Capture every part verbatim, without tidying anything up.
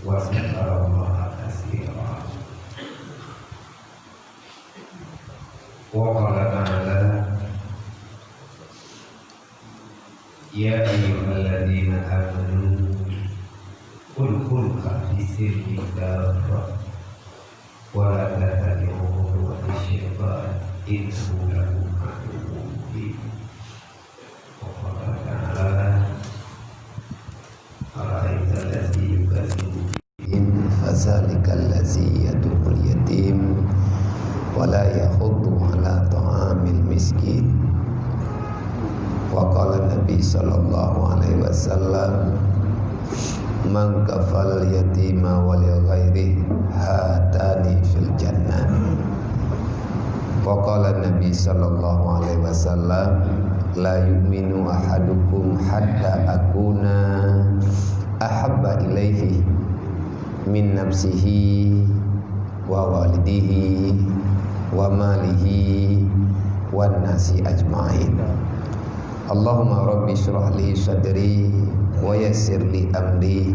وذكر الله كثيرا. وقال تعالى: يا أيها الذين آمنوا ادخلوا في السلم كافة ولا تتبعوا خطوات الشيطان إنه لكم عدو مبين. وقال تعالى: أرأيت الذي يكذب بالدين فذلك الذي يدع اليتيم ولا يحض على طعام المسكين. وقال النبي صلى الله عليه وسلم: من كفل اليتيم ولغيره هاتان في الجنة. وقال النبي صلى الله عليه وسلم: لا يؤمن أحدكم حتى أكون أحب إليه من نفسه ووالده وماله والناس أجمعين. اللهم رب اشرح لي صدري ويسر لي أمري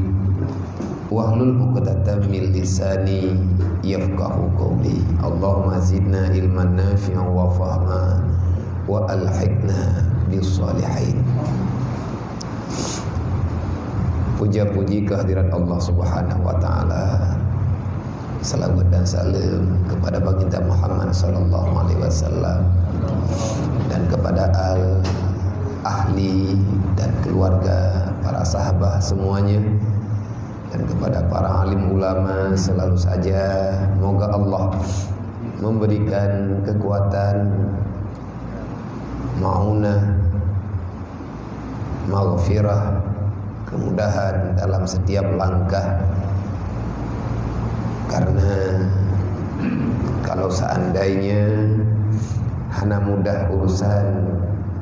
واحلل عقدة من لساني يفقهوا قولي. اللهم زدنا علما نافعا وفهما وألحقنا بالصالحين. Puja-puji kehadirat Allah Subhanahu wa Taala. Salawat dan salam kepada Baginda Muhammad sallallahu alaihi wasallam dan kepada al, ahli dan keluarga, para sahabat semuanya, dan kepada para alim ulama selalu saja. Moga Allah memberikan kekuatan, maunah, maghfirah, kemudahan dalam setiap langkah. Karena kalau seandainya hana mudah urusan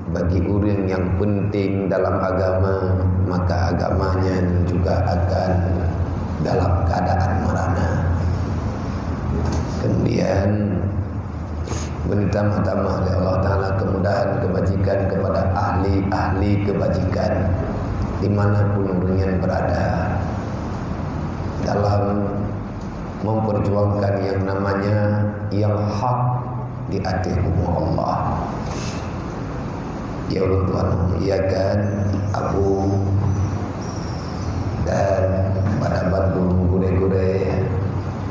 bagi ureuëng nyang penting dalam agama, maka agama nyan juga akan dalam keadaan merana. Kemudian, meminta tamah-tamah lé Allah Taala kemudahan kebajikan kepada ahli-ahli kebajikan di mana pun ureuëng nyan berada dalam memperjuangkan yang namanya yang hak di ateueh agama Allah. Ya Allah, Tuhan memuliakan Abu dan pada bandum gurée-gurée,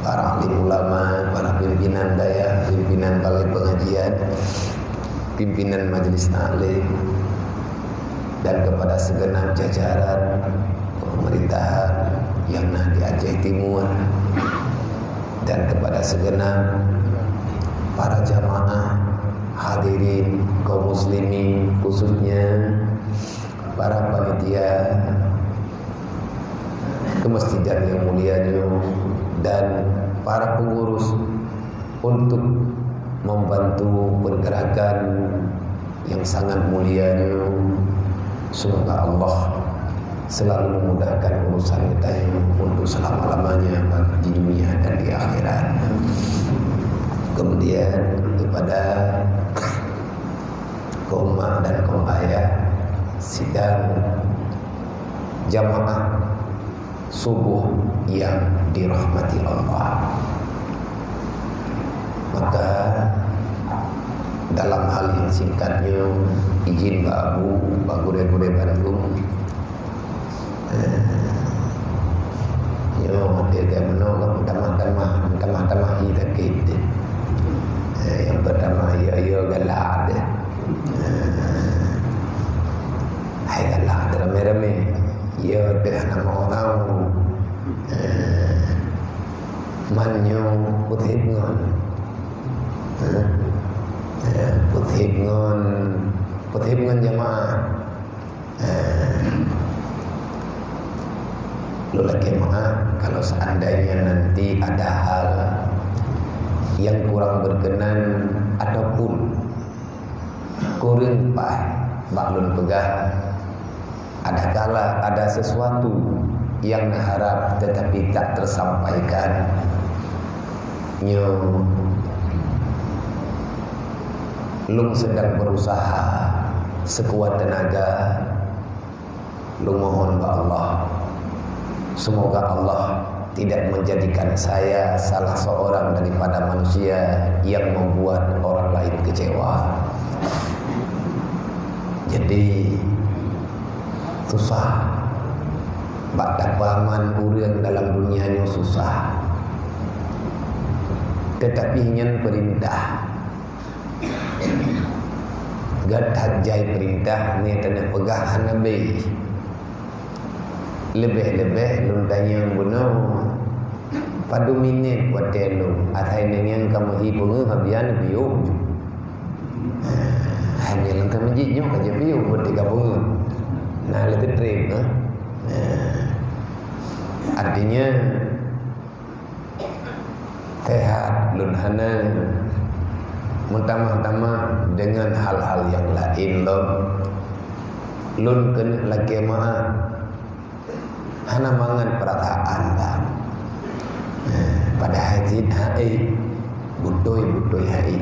para alim ulama, para pimpinan dayah, pimpinan balai pengajian, pimpinan majelis taklim, dan kepada segenap jajaran pemerintahan yang na di Aceh Timur, dan kepada segenap para jamaah hadirin kaum muslimin, khususnya para panitia kemesjidan yang mulia nyoe dan para pengurus untuk membantu pergerakan yang sangat mulia nyoe. Semoga Allah selalu memudahkan urusan kita ini untuk selama-lamanya, baik di dunia dan di akhirat. Kemudian kepada kaum mak dan kaum ayah, sidang jamaah subuh yang dirahmati Allah. Maka dalam hal yang singkat nyoe, izin bak Abu, bak gurée-gurée bandum, eh, nyoe dia kaya meunoe, tamah-tamah, tamah-tamah hi sakét. Eh, yang pertama, ya, ya, galak deh. Eh, hai galak deh, ramé-ramé. Ya, deh, nama orang. Eh, man nyoe putih ngon. Eh, eh, putih ngon, putih ngon jamaah. Eh, lôn lakée meu'ah kalau seandainya nanti ada hal yang kurang berkenan ataupun kureueng paih bak lôn peugah. Adakala ada sesuatu yang harap tetapi tak tersampaikan, nyoe lôn sedang berusaha sekuat tenaga. Lôn mohon bak Allah Semoga Allah tidak menjadikan saya salah seorang daripada manusia yang membuat orang lain kecewa. Jadi, susah. Bak tapeuaman ureuëng dalam dunia nyoe susah. Tetapi nyan perintah. Gata jai perintah, meutanyoe peugah hana bei. Leubeh-leubeh lôn tanyong bunoe, padum minét watée lôn, asai neungieng ka meuhi peungeuh, abian piôh ju. Hai, lôn ka meujit nyoe ka jipiôh, watée ka peungeuh. Nah, leukeutreun, eh. Artinya, sehat lôn hana meutamah-tamah deungon hal-hal nyang laén lom. Lôn keuneuk lakée meu'ah, hana mangat peurasaan lom. Eh, padahai cit hai, beutôi-beutôi hai.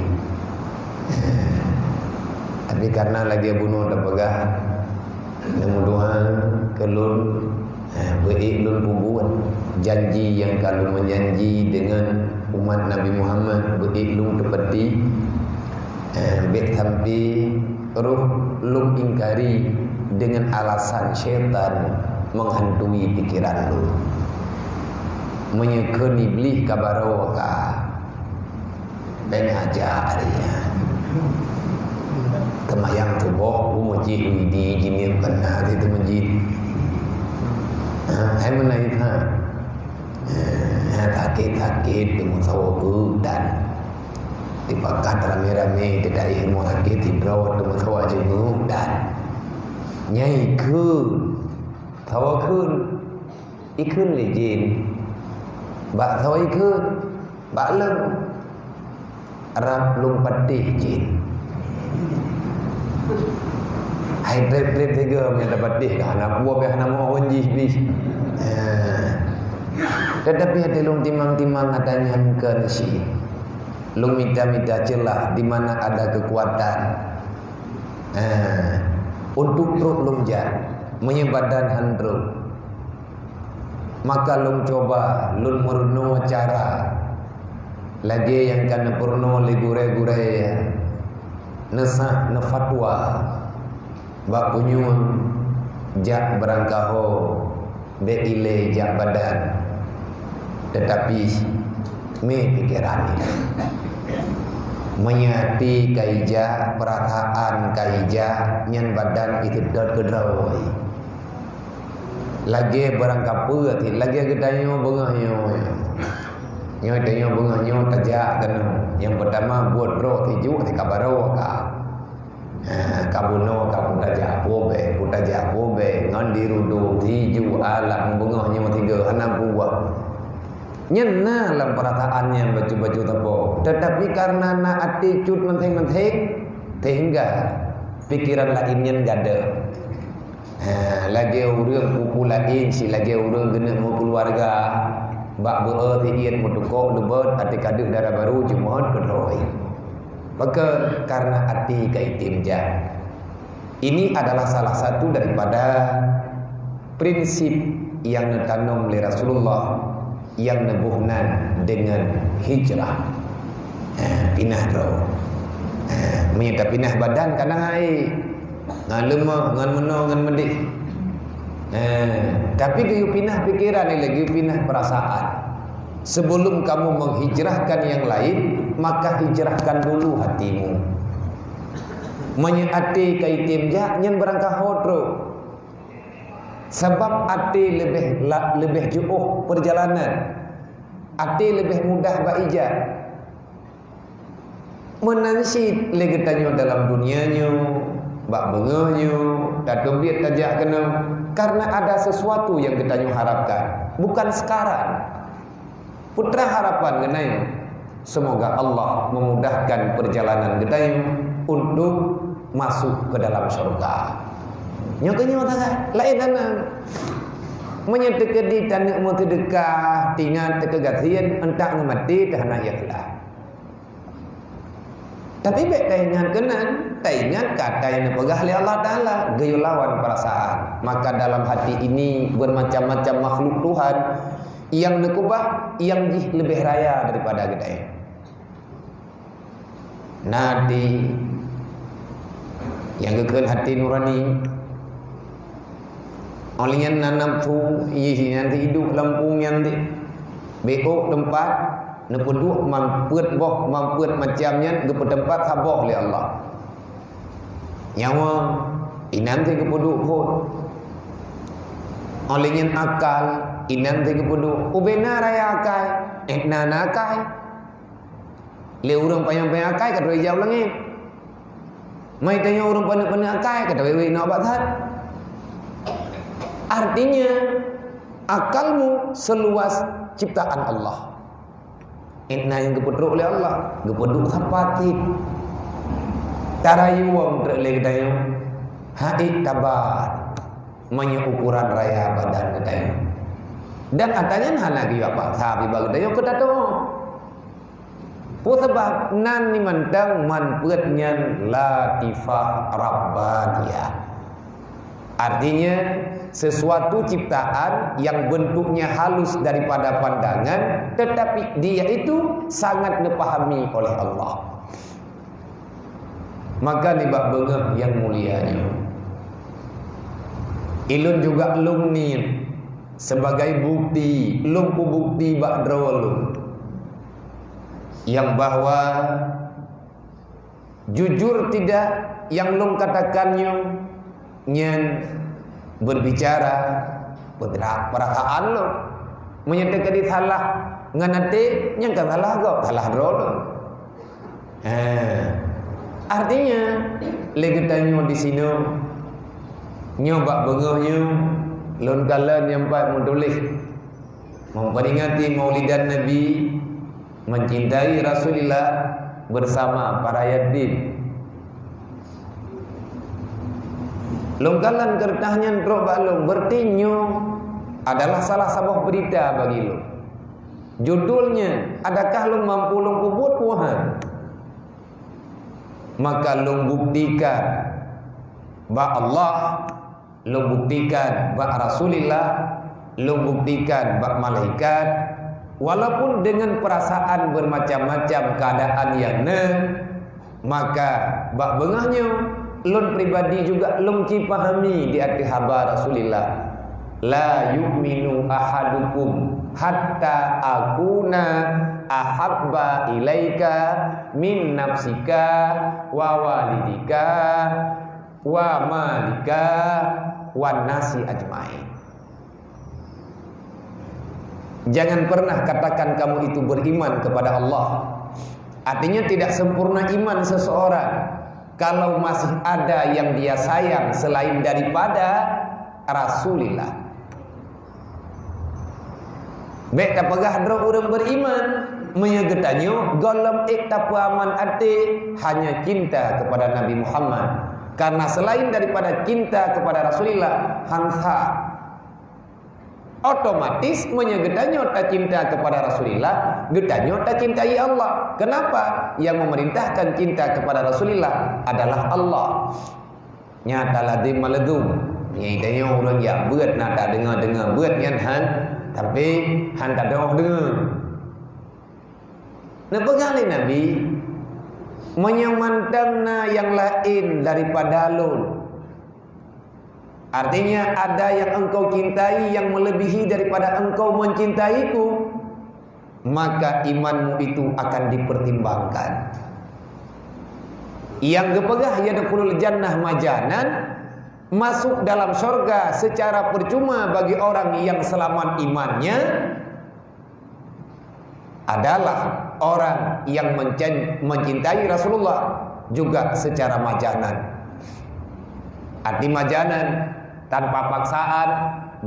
Eh, tapi karena lagée bunoe tapeugah, neumeudoa keu lôn, eh, beuék lôn peubuet janji nyang ka lôn meujanji deungon umat Nabi Muhammad, beuék lôn teupati, eh, bék sampai roh lôn ingkari deungon alasan syaitan menghantui pikiran lôn. Meunyoe kheun Iblih ka baroe ka, bék aja ari nyan. Teumayang suboh u meuseujid, di jiniep keunan di meuseujid. Ha, hai meunan ha. Ha, sakét-sakét teumeusawa geuh dan dipakat ramé-ramé, teudaih rumoh sakét sidroe teumeusawa jeuet dan nyai kheun, sawa kheun. Ikheun lé jén. Bak soe ikheun? Bak lôn. Rab lôn patéh jén. Hai treb-treb sigoe nyang tapatéh ka hana peue, pih hana meu'ah jih bih. Ha. Tetapi até lôn timang-timang ata nyan kon cit. Lôn mita-mita ceulah di mana ada kekuatan. Ha. Untuk trok lôn jak, meunyoe badan han trok. Maka lôn cuba lôn meurunoe cara lagée nyang ka neupeurunoe lé gurée-gurée neusah neufatwa bak unyueng jak beurangkaho bék ilée jak badan, teutapi mé pikeran ilée. Meunyoe até ka ijak, peurasaan ka ijak, nyan badan iseudot keudroe. Lagée barang kapeue cit, lagée geutanyoe beungoh nyoe. Nyoe tanyoe beungoh nyoe tajak keunoe. Nyang peutama buet droe sijuek di kabaroe ka. Ha, ka bunoe ka peutajak pobée, peutajak pobée ngon di rudong sijuek alam beungoh nyoe tiga hana buah. Nyan na lam peurasaan nyang bacut-bacut sapo. Teutapi kareuna na até cut manteng-manteng, sehingga pikeran laén nyan gadôh. Ha, lagée ureuëng pupu laén, si lagée ureuëng geuneuk meukeuluwarga, bak beuet siet meutukok leubot até ka deuh dara barô jeuet meuhot keudroe. Pakon? Kareuna até ka item jak. Ini adalah salah satu daripada prinsip nyang neutanom lé Rasulullah nyang neuboh nan deungon hijrah. Ha, pinah droe. Ha, meunyoe tapinah badan kadang hai. Ngon leumoh, ngon meunoe, ngon meudeh. Ha, tapi geuyue pinah pikeran ilée, geuyue pinah peurasaan. Sebelum kamu menghijrahkan yang lain, maka hijrahkan dulu hatimu. Meunyoe até ka item jak, nyan barangkaho trok. Sabab até leubeh la-, leubeh jiôh peurjalanan. Até leubeh mudah bak ijak. Meunan cit lé geutanyoe dalam dunia nyoe, bak beungoh nyoe, tateubiet tajak keunoe, kareuna ada sesuatu nyang geutanyoe harapkan, bukan sekarang. Putra harapan geutanyoe, semoga Allah memudahkan perjalanan geutanyoe untuk masuk ke dalam syurga. Nyoe keuh nyoe sagai, laén hana. Meunyoe teukeudi taneuk meuseudeukah, tingat teukeugasian, entak ngon maté teuhana ikhlas. Tapi bék taingat keunan, taingat kata nyang neupeugah lé Allah Taala, geuyue lawan peurasaan. Maka dalam hati ini bermacam-macam makhluk Tuhan nyang neukeubah nyang jih leubeh raya daripada geutanyoe. Na hati nyang geukheun hati nurani. Óh lheueh nyan na nafsu, ih, nyan teuiduek lam pueng nyan teuh. Bék teumpat, neupeuduek man peuet boh, man peuet macam nyan geupeuteumpat saboh lé Allah. Nyawa, inan teuh geupeuduek phon. Óh lheueh nyan akal, inan teuh geupeuduek. Ubena raya akai, éh na na akai. Lé ureuëng panyang-panyang akai ka trok ijak u langét. Mai tanyoe ureuëng paneuk-paneuk akai ka tawét-wét na ubat that. Artinya, akalmu seluas ciptaan Allah. Éh na nyang geupeutrok lé Allah, geupeuduek sapat cit. Tarayueng treuk lé geutanyoe, hai tabat meunyoe ukuran raya badan geutanyoe. Dan ata nyan hana geuyue paksa bak geutanyoe keu tatu'oh. Peue sabab? Nan ni mantong man peuet nyan latifah rabbaniyah. Artinya, sesuatu ciptaan yang bentuknya halus daripada pandangan, tetapi dia itu sangat dipahami oleh Allah. Maka nibak beungoh nyang mulia nyoe, ilôn juga lôn niet sebagai bukti, lôn peubukti bak droe lôn nyang bahwa jujur tidak nyang lôn katakan nyoe, nyan berbicara peura-, peurasaan lôn. Meunyoe teukeudi salah ngon até, nyan ka salah gob, salah droe lôn. Ha. Artinya, lé geutanyoe disinoe, nyoe bak beungoh nyoe, lôn kalon nyang pat meutuléh memperingati Maulidan Nabi, mencintai Rasulullah bersama para yatim. Lôn kalon keureutah nyan trok bak lôn, berarti nyoe adalah salah saboh berita bagi lôn. Judulnya, adakah lôn mampu lôn peubuet? Tuhan. Maka lôn buktikan bak Allah, lôn buktikan bak Rasulullah, lôn buktikan bak malaikat, walaupun dengan perasaan bermacam-macam keadaan nyang na, maka bak beungoh nyoe lôn pribadi juga lôn cit pahami di ateueh haba Rasulullah, "La yu'minu ahadukum hatta akuna ahabba ilaika min nafsika wa walidika wa malika wan nasi ajmain." Jangan pernah katakan kamu itu beriman kepada Allah. Artinya, tidak sempurna iman seseorang kalau masih ada yang dia sayang selain daripada Rasulullah. Bék tapeugah droe ureuëng beriman, meunyoe geutanyoe gohlom ék tapeuaman até hanya cinta kepada Nabi Muhammad. Karena selain daripada cinta kepada Rasulullah, hansa. Otomatis, meunyoe geutanyoe tacinta kepada Rasulullah, geutanyoe tacintai Allah. Kenapa? Yang memerintahkan cinta kepada Rasulullah adalah Allah. Nyata lazim maleuzum. Nyang tanyoe ureuëng jak beuet na tadeungoe-deungoe beuet nyan han, tapi han tadoh deungoe. Neupeugah lé Nabi, "Meunyoe mantong na nyang laén daripada lôn, artinya ada yang engkau cintai yang melebihi daripada engkau mencintaiku, maka imanmu itu akan dipertimbangkan." Nyang geupeugah yadkhulul jannah majanan, masuk dalam syurga secara percuma bagi orang yang selamat imannya, adalah orang yang mencen-, mencintai Rasulullah juga secara majanan. Arti majanan, tanpa paksaan,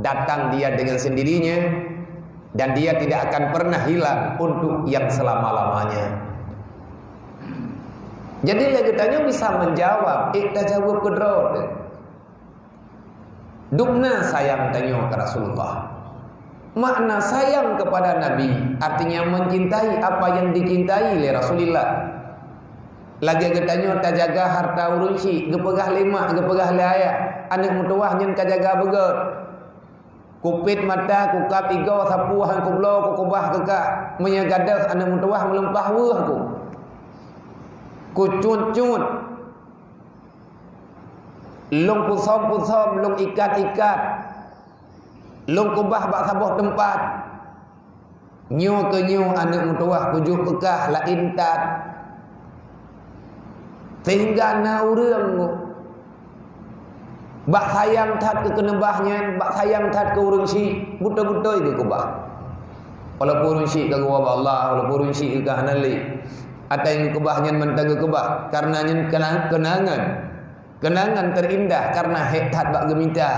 datang dia dengan sendirinya, dan dia tidak akan pernah hilang untuk yang selama-lamanya. Jadi, lé geutanyoe bisa menjawab, ék tajaweueb keudroe. Dubna sayang tanyoe keu Rasulullah. Makna sayang kepada Nabi, artinya mencintai apa yang dicintai lé Rasulullah. Lagée geutanyoe tajaga hareuta ureuëng syik, geupeugah lé mak, geupeugah lé ayah, aneuëk meutuwah nyan kajaga beugét. Kupét mata, kukab igoe, sapeue han kubloe, kukeubah keu kah. Meunyoe gadôh aneuëk meutuwah meulumpah weueh ku. Kucut-cut. Lôn pusöm-pusöm, lôn ikat-ikat. Lôn keubah bak saboh teumpat. Nyoe keu nyoe aneuëk meutuwah kujok keu kah laén that. Sehingga na ureuëng bak sayang that keu keuneubah nyan, bak sayang that keu ureuëng syik, beutôi-beutôi geukeubah. Walaupun ureuëng syik ka geuwoe bak Allah, walaupun ureuëng syik ka hana lé, ata nyang geukeubah nyan mantong geukeubah, kareuna nyan keunang-, keunangan. Keunangan teurindah kareuna hék that bak geumita.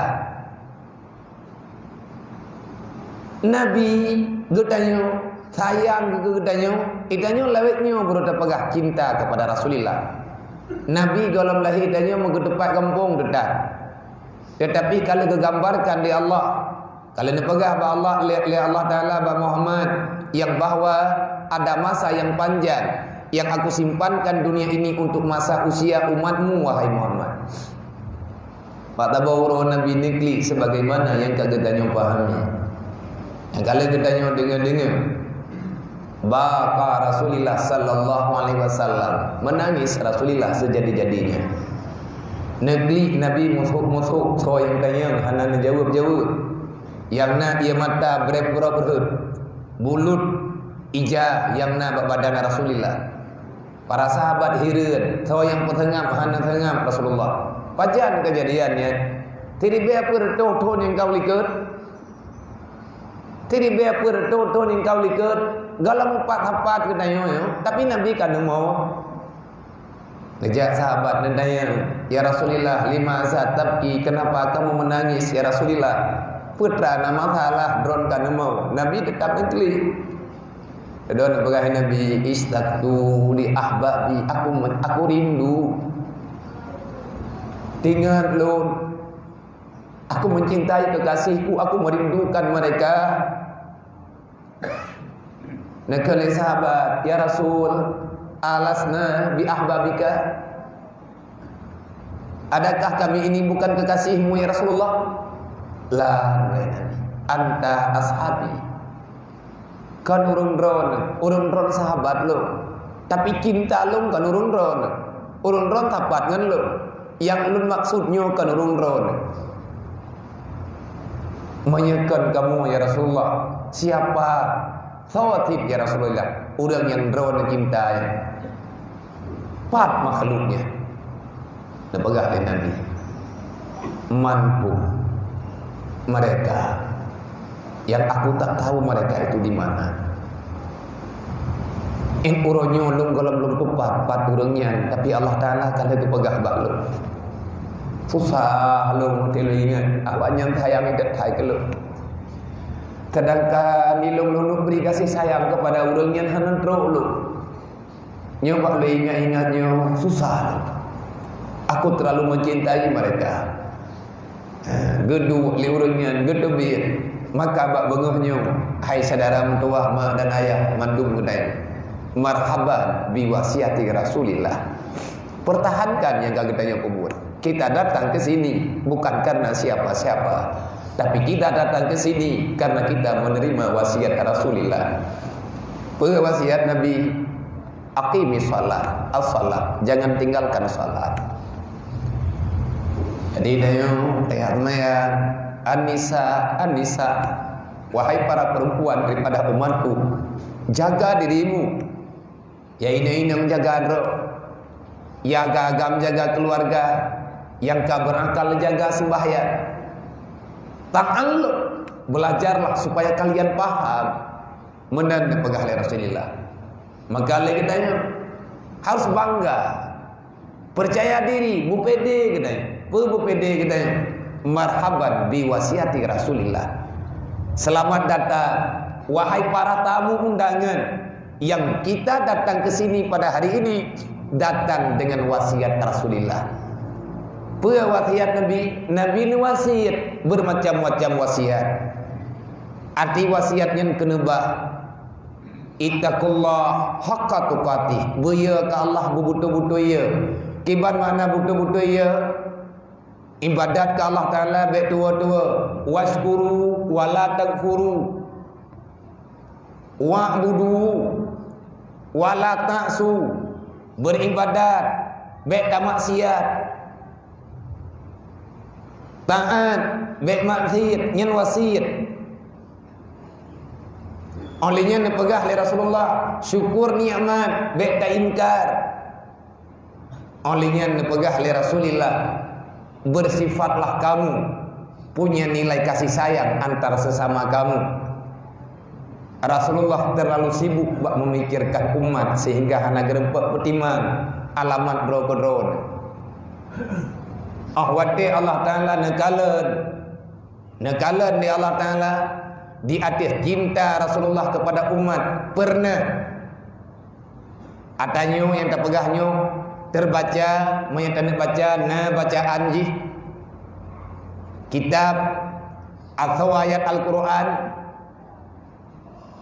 Nabi geutanyoe, sayang keu geutanyoe, geutanyoe lawét nyoe beureuta peugah cinta kepada Rasulullah. Nabi gohlom lahé tanyoe meugeuteupat gampông teutab. Tetapi ka lheueh geugambarkan lé Allah, ka lheueh neupeugah bak Allah, lé, lé Allah Taala bak Muhammad, yang bahwa ada masa yang panjang yang Aku simpankan dunia ini untuk masa usia umatmu, wahai Muhammad. Bak tabah uroe Nabi neuklik sebagaimana nyang ka geutanyoe pahami. Nyang ka lheueh geutanyoe deungoe-deungoe. Baka Rasulullah sallallahu alaihi wasallam, menangis Rasulullah sejadi-jadinya. Neuklik Nabi musuk-musuk, soe nyang tanyong hana neujaweueb-jaweueb. Nyang na ié mata brek-brok rhot, bulut ija nyang na bak badan Rasulullah. Para sahabat hireuen, soe nyang peuseungab hana seungab Rasulullah. Pajan keujadian nyan? Siribée peuet reutôh thon nyang ka u likot. Siribée peuet reutôh thon nyang ka u likot. Gohlom pat sapat geutanyoe nyoe, tapi Nabi ka neumoe. Geujak sahabat neutanyong, "Ya Rasulullah, lima za tabki? Kenapa kamu menangis, ya Rasulullah?" "Peue teuma na masalah, droen ka neumoe." Nabi teutab neuklik. Droen peugah Nabi, "Isytaqtu li ahbabi, aku, aku rindu. Teuingat lôn, aku mencintai kekasihku, aku merindukan mereka." Neukheun lé sahabat, "Ya Rasul, alasna bi ahbabika? Adakah kami ini bukan kekasihmu, ya Rasulullah?" "La, wahai Nabi, anta ashabi." Kon ureuëng droen, ureuëng droen sahabat lôn. Tapi cinta lôn kon ureuëng droen. Ureuëng droen sapat ngon lôn. Nyang lôn maksud nyoe kon ureuëng droen. Meunyoe kon kamoe, ya Rasulullah, siapa? Soe cit, ya Rasulullah, ureuëng nyang droen cinta nyan? Pat makhluk nyan? Neupeugah lé Nabi, "Man hum mereka, yang aku tak tahu mereka itu di mana." Ih, uroe nyoe lôn gohlom lôn teupat pat ureuëng nyan, tapi Allah Taala ka lheueh geupeugah bak lôn. Susah lôn meuti lôn ingat, awaknyan sayang that keu lôn. Sedangkan di lôn, lôn bri gaséh sayang keupada ureuëng nyan hana trok lôn. Nyoe bak lôn ingat-ingat nyoe susah lôn. Aku terlalu mencintai mereka. Geuduek lé ureuëng nyan, geuteubiet. Maka bak beungoh nyoe, hai syedara meutuwah, ma dan ayah mandum geutanyoe, marhaban bi wasiati Rasulillah. Pertahankan nyang ka geutanyoe peubuet. Kita datang ke sini bukan karena siapa-siapa, tapi kita datang ke sini karena kita menerima wasiat Rasulillah. Peue wasiat Nabi? "Aqimis shalah, as-shalah, jangan tinggalkan salat." Jadi, tanyoe, tanyoe, an-nisa, an-nisa, wahai para perempuan daripada umatku, jaga dirimu. Ya inong-inong jaga droe, ya agam-agam jaga keluarga, nyang ka berakal jaga sembahyang. Ta'allum, belajarlah supaya kalian paham. Meunan neupeugah lé Rasulullah. Maka lé geutanyoe harus bangga, percaya diri, beupede geutanyoe. Peue beupede geutanyoe? Marhaban bi wasiati Rasulillah. Selamat datang, wahai para tamu undangan, yang kita datang ke sini pada hari ini datang dengan wasiat Rasulillah. Peue wasiat Nabi? Nabi neuwasiat bermacam-macam wasiat. Arti wasiat nyan keuneubah. Ittaqullah haqqa tuqatih. Beu yö keu Allah beubeutôi-beutôi yö. Kiban makna beutôi-beutôi yö? Ibadat keu Allah Taala bék tuwo-tuwo. Wasyukuru wa la takfuru. Wa'budu wa la ta'su. Beuribadat, bék tamaksiat. Taát, bék maksiat, nyan wasiet. Óh lheueh nyan neupeugah lé Rasulullah, syukur nikmat, bék taingkar. Óh lheueh nyan neupeugah lé Rasulullah, "Bersifatlah kamu punya nilai kasih sayang antar sesama kamu." Rasulullah terlalu sibuk bak memikirkan umat sehingga hana geureumpok peutimang alamat droe keudroe. Óh watée Allah Taala neukalon, neukalon lé Allah Taala di ateueh cinta Rasulullah kepada umat, pernah Ata nyoe nyang tapeugah nyoe teubaca, meunyoe taneuk baca, na bacaan jih. Kitab atawa ayat Al-Quran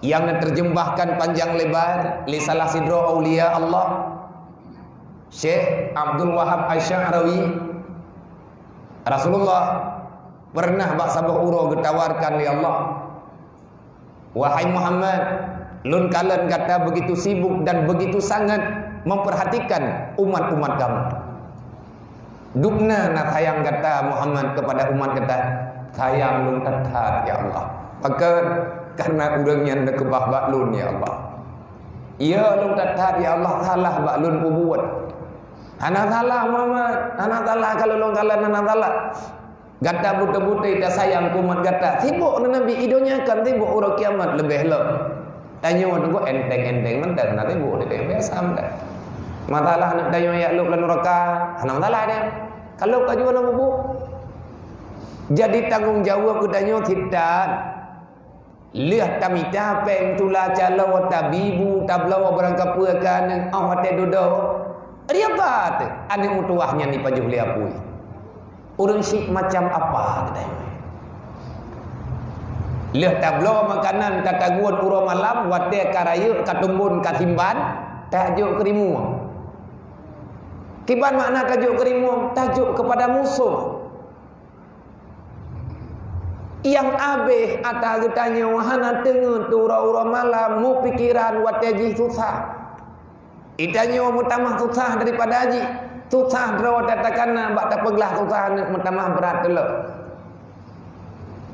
nyang neuterjemahkan panjang lebar lé salah sidroe aulia Allah, Syekh Abdul Wahab Asy-Sya'rawi. Rasulullah pernah bak saboh uroe geutawarkan lé Allah, "Wahai Muhammad, lôn kalon gata begitu sibuk dan begitu sangat memperhatikan umat-umat kamu. Dubna na sayang gata, Muhammad, kepada umat gata?" "Sayang lôn that-that, ya Allah." "Pakon?" "Karena ureuëng nyan neukeubah bak lôn, ya Allah." "Ya, lôn that-that, ya Allah, salah bak lôn peubuet." "Hana salah, Muhammad, hana salah, kalau lôn kalon hana salah. Gata beutôi-beutôi tasayang keu umat gata. Sibok na Nabi, i donya kan sibok, uroe kiamat leubeh lom." Tanyoe teungku enteng-enteng mantong, na sibok, biasa mantong. Masalah aneuk tanyoe jak lhok lam nuraka, hana masalah nyan. Kalau ka jeuet lam kubu. Jadi tanggong jaweueb geutanyoe cit that. Lheueh tamita péng tula caloe, tabi bu, tabloe barang kapeue keu aneuk, óh watée dudoe, riaba teuh aneuk meutuwah nyan jipajoh lé apui. Ureuëng syiek macam apa geutanyoe? Lheueh tabloe makanan ka tagun uroe malam, watée ka rayeuk, ka tumbon, ka simban, tajok keu rimueng. Kiban makna tajok keu rimueng? Tajok keupada musoh. Nyang abéh ata geutanyoe hana teungeut uroe-uroe malam, meupikiran watée jih susah. Geutanyoe meutamah susah daripada jih, susah droe tatakana bak tapeuglah susah aneuk meutamah brat teulok.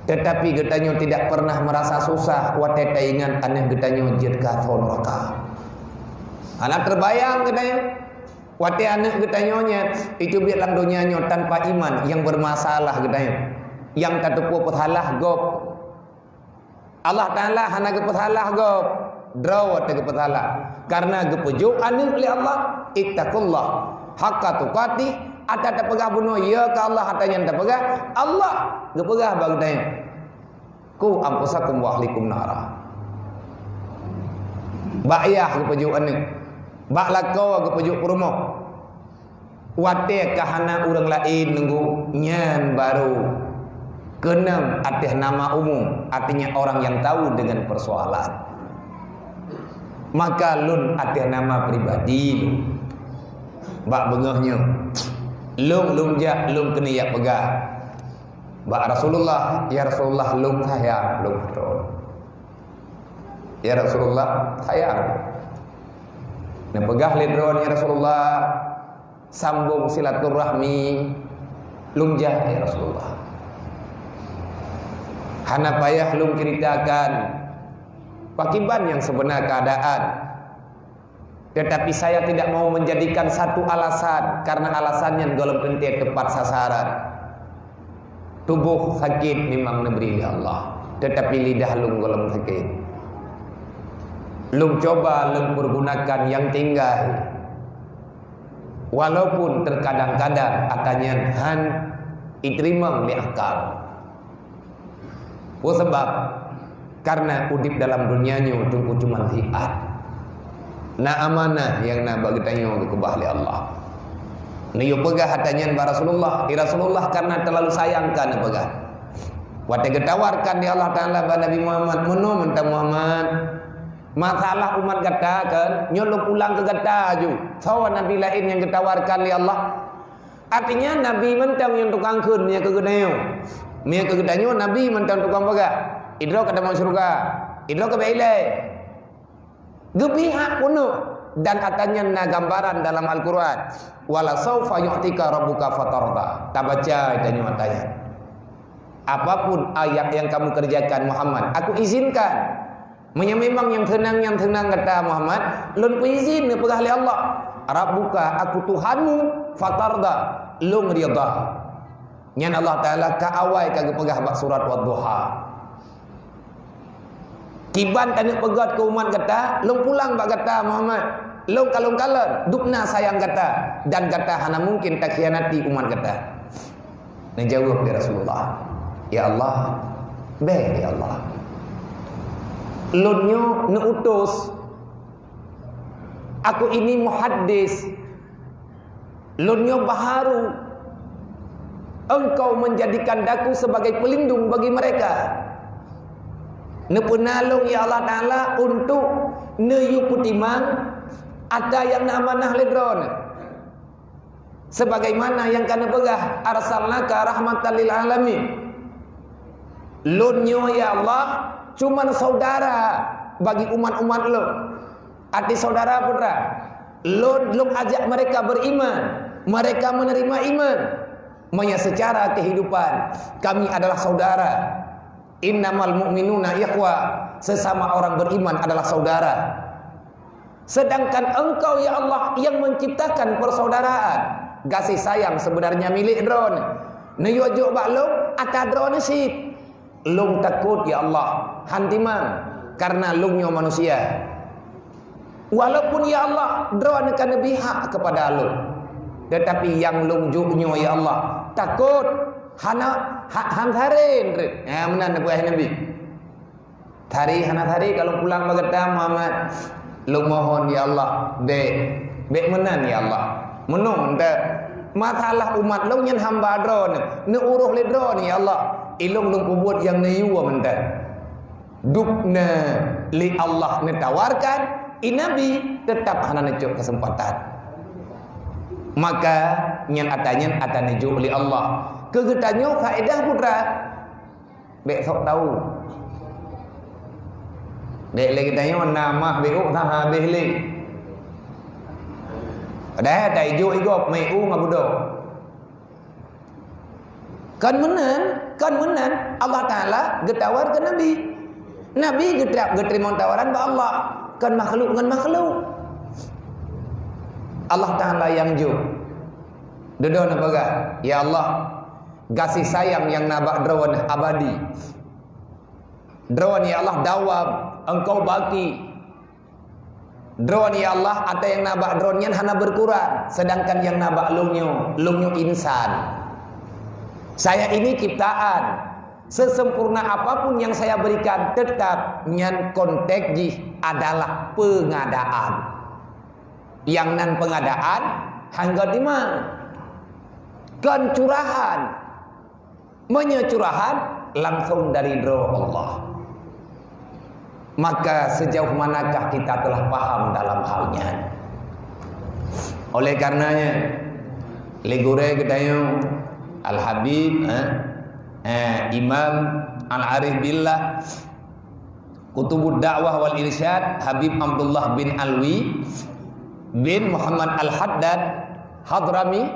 Tetapi geutanyoe tidak pernah merasa susah watée taingat aneuk geutanyoe jeuet keu asoe nuraka. Hana teubayang geutanyoe. Watée aneuk geutanyoe nyan jiteubiet lam donya nyoe tanpa iman, nyang bermasalah geutanyoe, nyang tateupeue peusalah gob. Allah Taala hana geupeusalah gob, droe teuh geupeusalah. Karena geupeujok aneuk lé Allah, "Ittaqullah haqqa tuqatih," ata tapeugah bunoe ya keu Allah, ata nyan tapeugah, Allah geupeugah bak geutanyoe. "Qu anfusakum wa ahlikum nara." Bak yah geupeujok aneuk, bak lakoe geupeujok peurumoh. Watée ka hana ureuëng laén nunggu, nyan barô keunong ateueh nama umum, artinya orang yang tahu dengan persoalan. Maka lôn ateueh nama pribadi lôn, bak beungoh nyoe, lôn, lôn jak, lôn keuneuk jak peugah bak Rasulullah, "Ya Rasulullah, lôn sayang lôn droe. Ya Rasulullah, sayang." Neupeugah lé droe, "Ya Rasulullah, sambong silaturahmi lôn jak, ya Rasulullah. Hana payah lôn ceritakan pakiban nyang seubeunar keuadaan." Tetapi saya tidak mau menjadikan satu alasan, karena alasan nyan gohlom teuntée tepat sasaran. Tuboh sakét memang neubri lé Allah, tetapi lidah lôn gohlom sakét. Lôn cuba lôn pergunakan nyang tinggai, walaupun terkadang-kadang ata nyan hán jiteurimong lé akal. Peue sabab? Karena udeb dalam donya nyoe teungku cuma siat. Na amanah nyang na bak geutanyoe geukeubah lé Allah. Neuyue peugah ata nyan bak Rasulullah. Eh, Rasulullah karena terlalu sayang ka neupeugah. Watée geutawarkan lé Allah Taala bak Nabi Muhammad, "Meunoe mantong Muhammad, Masalah umat gata kan, nyoe lôn pulang keu gata aju. Soe nabi laén nyang geutawarkan lé Allah? Artinya nabi mantong nyang tukang kheun, meunyo keu geutanyoe. Meunyo keu geutanyoe nabi mantong tukang peugah, "Idroe ka tamong syeuruga, idroe ka bèk ilèe." Geupihak keunoe, dan ata nyan na gambaran dalam Al-Quran, "Wala saufa yu'tika rabbuka fatarda." Tabaca tanyoe ata nyan. Apapun ayat yang kamu kerjakan, Muhammad, aku izinkan. Meunyo memang nyang seunang, nyang seunang gata, Muhammad, lôn peuizin neupeugah lé Allah, "Rabbuka, aku Tuhanmu, fatarda, lôn ridha." Nyan Allah Taala ka awai ka geupeugah bak surat Wadduha. Kiban taneuk peugöt keu umat gata, lôn pulang bak gata, Muhammad. Lôn kalon-kalon, dubna sayang gata, dan gata hana mungkin takhianati umat gata. Neujaweueb lé Rasulullah, "Ya Allah, bèk, ya Allah. Lôn nyoe neuutus, aku ini muhaddis, lôn nyoe baharu. Engkau menjadikan daku sebagai pelindung bagi mereka." Neupeuna lôn, ya Allah Taala, untuk neuyue peutimang ata nyang na amanah lé Droeneuh. Sebagaimana nyang ka neupeugah, "Arsalnaka rahmatan lil alamin." Lôn nyoe, ya Allah, cuman saudara bagi umat-umat lôn. Arti saudara, putra, lôn, lôn ajak mereka beriman, mereka menerima iman. Meunyo secara kehidupan, kami adalah saudara. "Innamal mu'minuna ikhwa," sesama orang beriman adalah saudara. Sedangkan Engkau, ya Allah, yang menciptakan persaudaraan. Gaséh sayang sebenarnya milék Droeneuh. Neuyue jok bak lôn, ata Droeneuh cit. Lôn takot, ya Allah, han timang, karena lôn nyoe manusia. Walaupun, ya Allah, Droeneuh ka neubri hak kepada lôn, tetapi nyang lôn jok nyoe, ya Allah, takot hana, ha-, han saré. Ha, meunan neupeugah Nabi. Saré hana saré ka lôn pulang bak gata, Muhammad. Lôn mohon, ya Allah, bèk, bèk meunan, ya Allah. Meunoe mantong. Masalah umat lôn nyan hamba Droeneuh, neuuroh lé Droeneuh, ya Allah. Ilôn lôn peubuet nyang neuyue mantong. Dubna lé Allah neutawarkan, i Nabi teutap hana neucok keuseumpatan. Maka nyan ata nyan ata neujok lé Allah. Keu geutanyoe faedah, putra. Bèk sok tau. Bèk lé geutanyoe na mah beuh ka habéh lé. Padahai taijok i gob meu'ue ngon budok. Kon meunan, kon meunan Allah Taala geutawar keu Nabi. Nabi geutrap, geuteurimong tawaran bak Allah. Kon makhluk ngon makhluk. Allah Taala nyang jok. Dudoe neupeugah, "Ya Allah, gaséh sayang nyang na bak Droeneuh abadi. Droeneuh, ya Allah, dawam, Engkau baki. Droeneuh, ya Allah, ata nyang na bak Droeneuh nyan hana beukurang, seudangkan nyang na bak lôn nyoe, lôn nyoe insan. Saya ini ciptaan. Sesempurna apapun yang saya berikan, tetap nyan konteks jih adalah pengadaan. Nyang nan pengadaan, hana timang. Kon curahan." Meunyoe curahan langsung dari droe Allah. Maka sejauh manakah kita telah paham dalam hal nyan? Oleh karenanya, lé gurée geutanyoe Al-Habib, eh, eh, Imam Al-Arif Billah, Kutubud Da'wah wal Irsyad, Habib Abdullah bin Alwi bin Muhammad Al-Haddad Hadrami,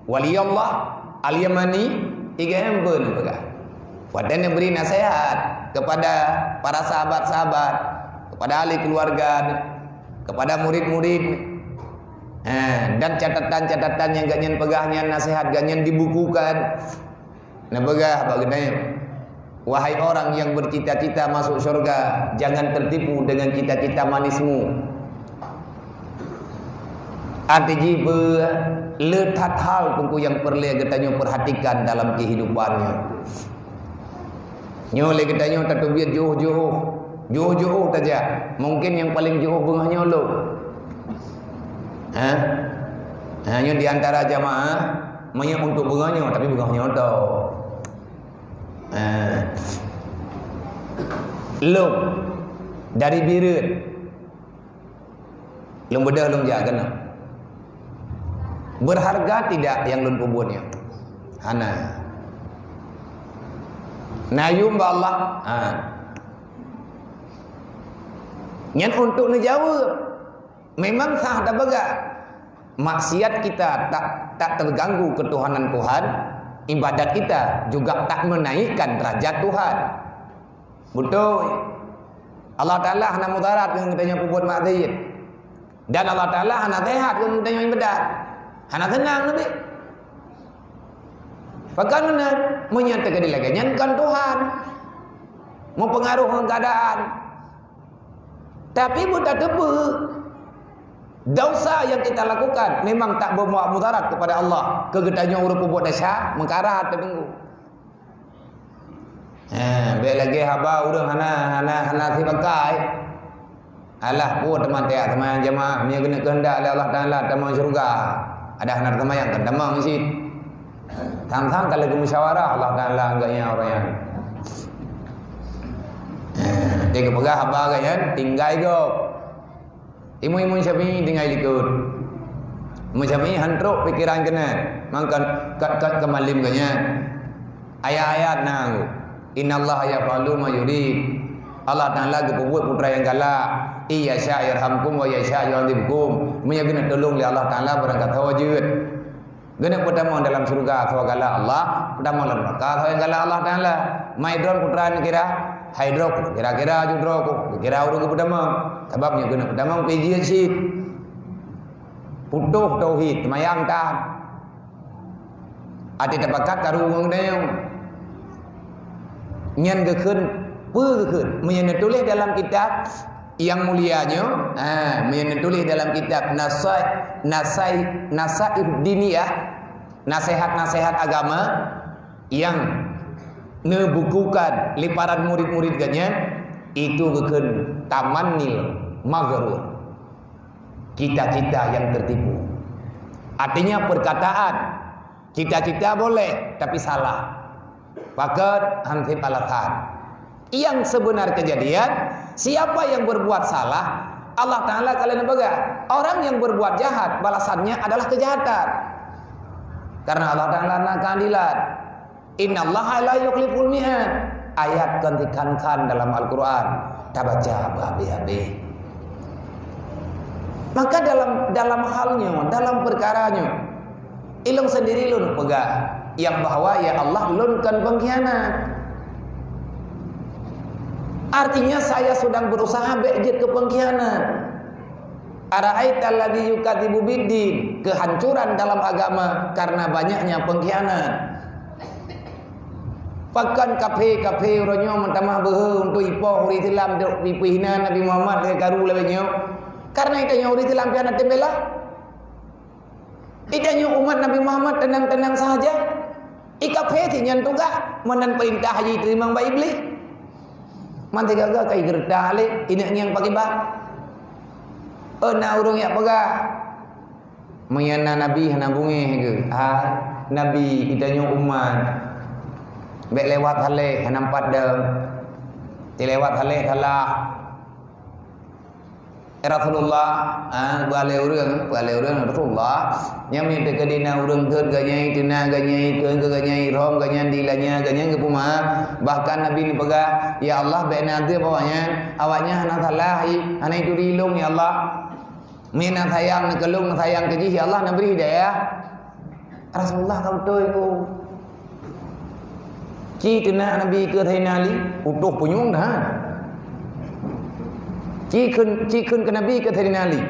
Waliullah Al-Yamani, tiga hamba neupeugah. Watée neubri nasihat kepada para sahabat-sahabat, kepada ahli keluarga, kepada murid-murid, eh, dan catatan-catatan nyang gobnyan peugah nyan, nasihat gobnyan dibukukan. Neupeugah bak geutanyoe, "Wahai orang yang bercita-cita masuk surga, jangan tertipu dengan cita-cita manismu." Arti jih beu le that hal Teungku nyang peureulée geutanyoe peurhatikan dalam kehidupan nyoe. Nyoe lé geutanyoe tateubiet jiôh-jiôh, jiôh-jiôh tajak. Mungkin nyang paleng jiôh beungoh nyoe lôn. Ha? Ha, nyoe di antara jamaah, meunyoe untuk beungoh nyoe, tapi beungoh nyoe tok. Ha. Lôn. Dari Bireuen. Lôn beudôh lôn jak keunoe. Berharga tidak nyang lôn peubuet nyoe? Hana. Na yum bak Allah? Ha. Nyan untuk neujaweueb. Memang sah tapeugah. Maksiat kita tak, tak terganggu ketuhanan Tuhan, ibadat kita juga tak menaikkan derajat Tuhan. Beutôi. Allah Taala hana mudarat ngon geutanyoe peubuet maksiat. Dan Allah Taala hana sehat ngon geutanyoe ibadat. Hana seunang leubeh. Pakon meunan, meunyoe teukeudi lagée nyan kon Tuhan. Meupeungaruh ngon keuadaan. Tapi beutateupeue, dosa yang kita lakukan memang tak berbuat mudarat kepada Allah. Keu geutanyoe ureuëng peubuet desya, meukarat teunggu. Ha, bék lagée haba ureuëng hana, hana, hana sibakai. Alah, peue teuma tajak seumayang jamaah, meunyoe keuneuk keuheundak lé Allah Taala tamong syeuruga. Adak hana seumayang kan tamong cit. Sang-sang ka lagée musyawarah Allah Taala ngon gobnyan ureuëng nyan. Ha, dia geupeugah haba gobnyan, tinggai gob. Imum-imum Syafi'i tinggai likot. Imum Syafi'i han trok pikeran keunan. Mangkon kat-kat keumalem geuh nyan. Ayat-ayat na, "Innallaha yaf'alu ma yurid." Allah Taala geupeubuet peue nyang galak. "Iyasya yarhamkum wa yasya yu'adzibkum." Meunyoe geuneuk tulông lé Allah Taala, barangkasoe jeuet. Geuneuk peutamong dalam syeuruga saboh galak Allah, peutamong lam neuraka saboh galak Allah Taala. Mai droe peue neukira, hai droe kira-kira ju droe kira ureuëng geupeutamong. Sabab nyoe geuneuk peutamong pih jeuet cit. Putôh tauhid, seumayang tan. Até tapakat karu ngon dayong. Nyan geukheun, peue geukheun? Meunyoe neutuléh dalam kitab nyang mulia nyoe, ha, meunyoe neutuléh dalam kitab Nasai-, Nasai-, Nasaihuddiniyah, nasihat-nasihat agama nyang neubukukan lé para murid-murid geuh nyan, itu geukheun tamannil maghrur. Cita-cita yang tertipu. Artinya perkataan, cita-cita boleh, tapi salah. Pakon? Hansip alasan. Yang sebenar kejadian, siapa yang berbuat salah, Allah Taala ka lheueh neupeugah. Orang yang berbuat jahat, balasannya adalah kejahatan. Karena Allah Taala na keadilan. "Innallaha la yukhliful mi'ad." Ayat kon dikhan-khan dalam Al-Quran, tabaca beuhabéh-habéh. Maka dalam, dalam hal nyoe, dalam peukara nyoe, ilong sendiri lôn peugah, nyang bahwa, ya Allah, lôn kon pengkhianat. Artinya saya sedang berusaha bék jeuet keu pengkhianat. "Ara'aital ladzi yukadzibu biddin," kehancuran dalam agama karena banyaknya pengkhianat. Pakon kafé-kafé uroe nyoe meutamah beuhe untuk ipoh ureuëng Islam, untuk ipeuhina Nabi Muhammad lagée karu lagée nyoe? Karena geutanyoe ureuëng Islam pih hana teumbela. Geutanyoe umat Nabi Muhammad tenang-tenang sahaja. Ikafé nyan tugaih, meunan peurintah haji teurimong bak Iblih. Manté gaga ka igeureudah lé, ineuk ngieng pakriban. Oh, na ureuëng jak peugah, meunyoe na nabi hana beungéh geuh. Hai, nabi geutanyoe umat. Bék lewat haleh, hana meupat dong. Tilewat haleh salah. Eh, Rasulullah, ah, beualée ureuëng, beualée ureuëng Rasulullah. Nyang meunyoe teukeudi na ureuëng gét ganyai, teuna ganyai, keu ganyai, rhom ganyai, dilanya ganyai, geupeuma. Bahkan Nabi neupeugah, "Ya Allah, bék na adeueb awaknyan, awaknyan hana salah, i, hana ituri lôn, ya Allah. Meunyoe na sayang neukeulong, na sayang keu jih, ya Allah, neubri hidayah." Rasulullah ka beutôi ko. Ci teunak Nabi keu Saidina Ali, utoh punyueng dah. Ci kheun, ci kheun keu Nabi keu Saidina Ali.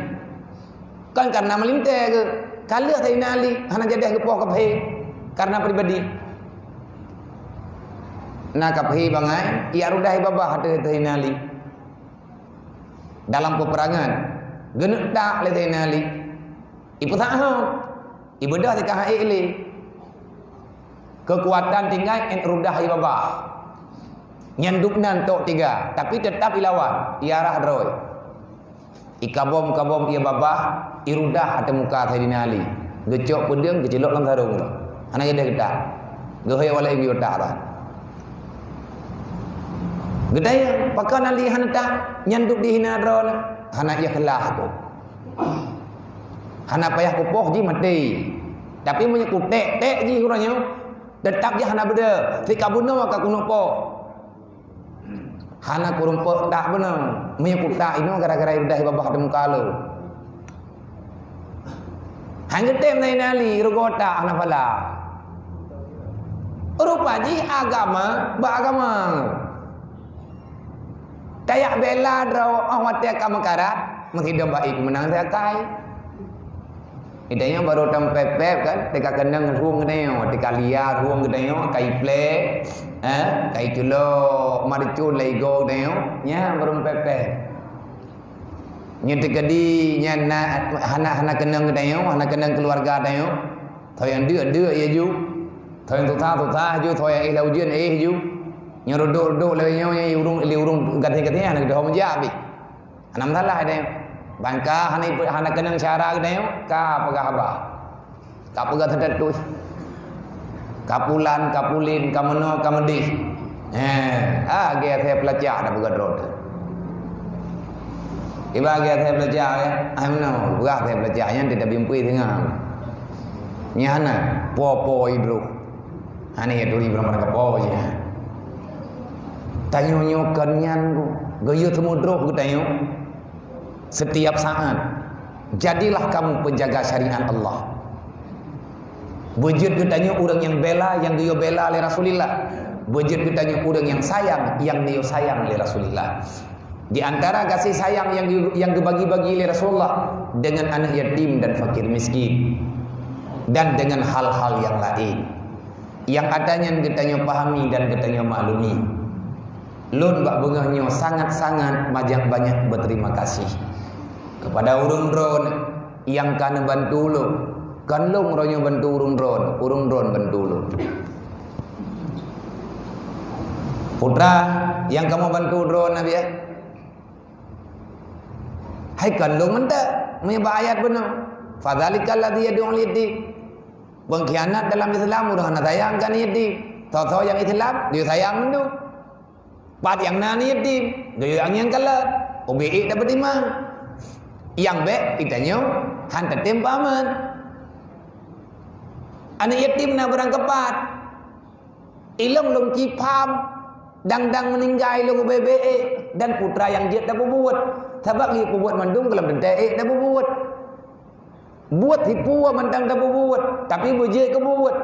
Kan karena meulintée keu, ka lheueh Saidina Ali hana jadeh geupoh kafé karena pribadi. Na kafé bangai, ijak rudah babah ateueh Saidina Ali. Dalam peperangan, geuneuk tak lé Saidina Ali. Ipeusahat, ibeudôh teuka hak ék lé. Keukuatan tinggai ét rudah ie babah. Nyan dubnan tok tiga, tapi teutap ilawan, iarah droe. Ikabom-kabom ie babah, irudah ateueh muka Saidina Ali. Geucok peudeueng, geuceulok lam sarong. Hana jadeh geutak. Geuhôi walai geutak dah. Geutanyoe, pakon Ali hana ta-, nyan duek dihina droeneuh? Hana ikhlas ku. Hana payah kupoh jih maté. Tapi meunyoe kuték-ték jih uroe nyoe, teutap jih hana beudôh. Sikabunoe ka kuneuk poh. Hana kurumpok tak beunang. Meunyoe kutak inoe gara-gara ibeudah babah di muka lôn. Han geutem na Ali rugoe tak hana phala. Rupa jih agama bak agama. Tayak bela droe 'oh watèe ka meukarat, meusidom bak ié keumeunang teukai. Geutanyoe barô tameupép-pép kan, teuka keunong rhueng geutanyoe, teuka lia rhueng geutanyoe, kai plé, eh, kai culo, marcon laigo geutanyoe, nyan barô meupép-pép. Nyoe teukeudi nyan na, hana, hana keunong geutanyoe, hana keunong keuluwarga tanyoe. Soe nyang deuk-deuk ié ju, soe nyang susah-susah ju, soe nyang éh lam ujeuen éh ju. Nyoe reudôk-reudôk lagèe nyoe, nyoe ureueng, lé ureueng gaséh-gaséh hana geutanyoe meujak pih. Hana masalah geutanyoe. Ban ka hana ipe-, hana keunong syara geutanyoe, ka peugah haba. Ka peugah status. Ka pulan, ka pulin, ka meunoe, ka meudéh. Heh, ah, lagèe asèe peulacak dak peugah droe teuh. Iba lagèe asèe peulacak, ya. Ah, meunoe, peugah asèe peulacak nyan tidak bimpi singa. Nyan hana, po-po idroh. Hana ya turi barang-barang kapo je. Tanyoe nyoe kon nyan ku. Geuyue teumudroh geutanyoe. Setiap saat, jadilah kamu penjaga syariat Allah. Beujeuet geutanyoe ureueng nyang bela, nyang geuyue bela lé Rasulullah. Beujeuet geutanyoe ureueng nyang sayang, nyang geuyue sayang lé Rasulullah. Di antara gaséh sayang nyang geu-, nyang geubagi-bagi lé Rasulullah dengan aneuk yatim dan fakir miskin, dan dengan hal-hal nyang laén. Nyang ata nyan geutanyoe pahami dan geutanyoe maklumi. Lôn bak beungoh nyoe sangat-sangat banyak-banyak berterima kasih kepada ureueng droeneuh nyang ka neubantu lôn. Kon lôn uroe nyoe bantu ureueng droeneuh, ureueng droeneuh bantu lôn. Putra nyang kamoe bantu droeneuh, Abi, eh? Hai kon lôn mantong, meunyoe bak ayat bunoe. Fadzalikal ladzi yadu'ul yatim. Pengkhianat dalam Islam ureueng hana sayang keu aneuk yatim. Soe-soe nyang Islam, geuyue sayang mandum. Pat nyang na aneuk yatim, geuyue angieng kalon, ubé ék tapeutimang. Nyang bèk geutanyoe han tatem peuaman. Aneuk yatim na barang keupat. Ilôn lôn ci pham, dang-dang meuninggai lôn ubé-bé ék, dan putra nyang jeuet tapeubuet. Sabab geuyue peubuet mandum gohlom teuntèe ék tapeubuet. Buet sipeue mantong tapeubuet, tapi beujeuet keu buet.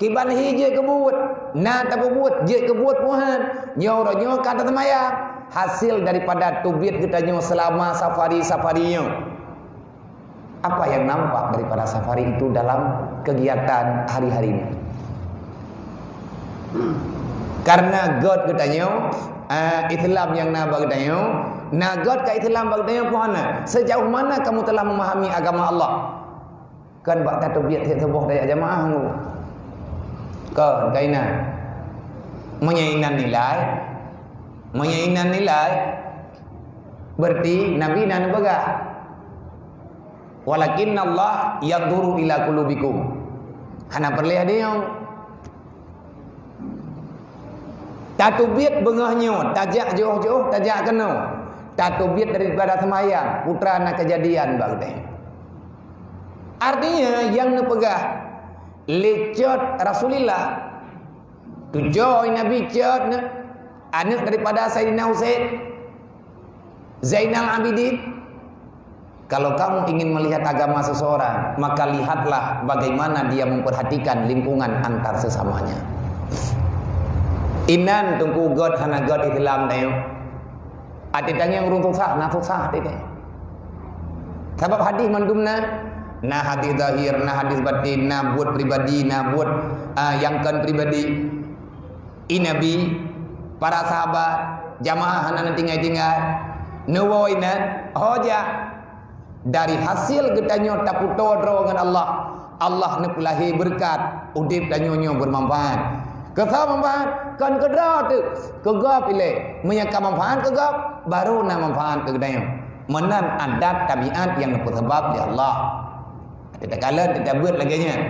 Kiban hi jeuet keu buet, na tapeubuet, jeuet keu buet peuhan. Nyoe uroe nyoe ka taseumayang, hasil daripada teubiet geutanyoe seulama safari-safari nyoe. Apa yang nampak daripada safari itu dalam kegiatan hari-harimu? Karena göt geutanyoe, eh, Islam nyang na bak geutanyoe, na göt ka Islam bak geutanyoe, peue hana? Sejauh mana kamu telah memahami agama Allah? Kan bak tateubiet tiep tuboh tajak jamaah ngon. Kan, ka inan. Meunyoe inan nilai, meunyoe inan nilai, berarti Nabi na neupeugah, "Walakinnallaha yanzuru ila qulubikum." Hana peureulèe deungoe. Tateubiet beungoh nyoe, tajak jiôh-jiôh, tajak keunoe. Tateubiet daripada seumayang, putra na keujadian bak geutanyoe. Artinya, nyang neupeugah lé cot Rasulullah, tujoh Nabi cot na, aneuk daripada Saidina Husain, Zainal Abidin, kalau kamu ingin melihat agama seseorang, maka lihatlah bagaimana dia memperhatikan lingkungan antar sesamanya. Inan teungku göt hana göt Islam tanyoe. Até tangieng ureueng susah, na susah até tanyoe. Sabab hadis mandum na, na hadis zahir, na hadis batin, na buet pribadi, na buet, ah, nyang kon pribadi. I Nabi, para sahabat, jamaah hana neutinggai-tinggai. Neuwoe inan, ho jak. Dari hasil geutanyoe tapeutoe droe ngon Allah, Allah neupeulahé beureukat udép tanyoe nyoe beumanfaat. Keu soe manfaat? Kon keu droe teuk, keu gob ilée. Meunyoe ka manfaat keu gob, barô na manfaat keu geutanyoe. Meunan adat tabiat nyang neupeuseubab lé Allah. Teuka lôn teuka beuet lagée nyan.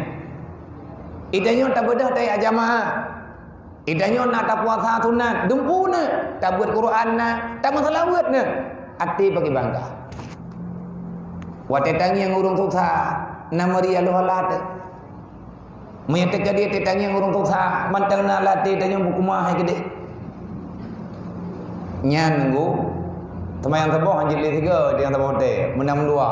I tanyoe tabeudôh tajak jamaah. Di tanyoe na tapuasa sunat, dumpeue na, tabeuet Quran na, tameuseulaweuet na. Até bagi bangga. Watée tangieng ureuëng susah, na meuria lheueh lat. Meunyoe teuka di até tangieng ureuëng susah, mantong na lat tanyoe beukumah hai keudeh. Nyan nunggu, seumayang suboh hanjeuet lé sigoe, nyang saboh tée, meunang dua.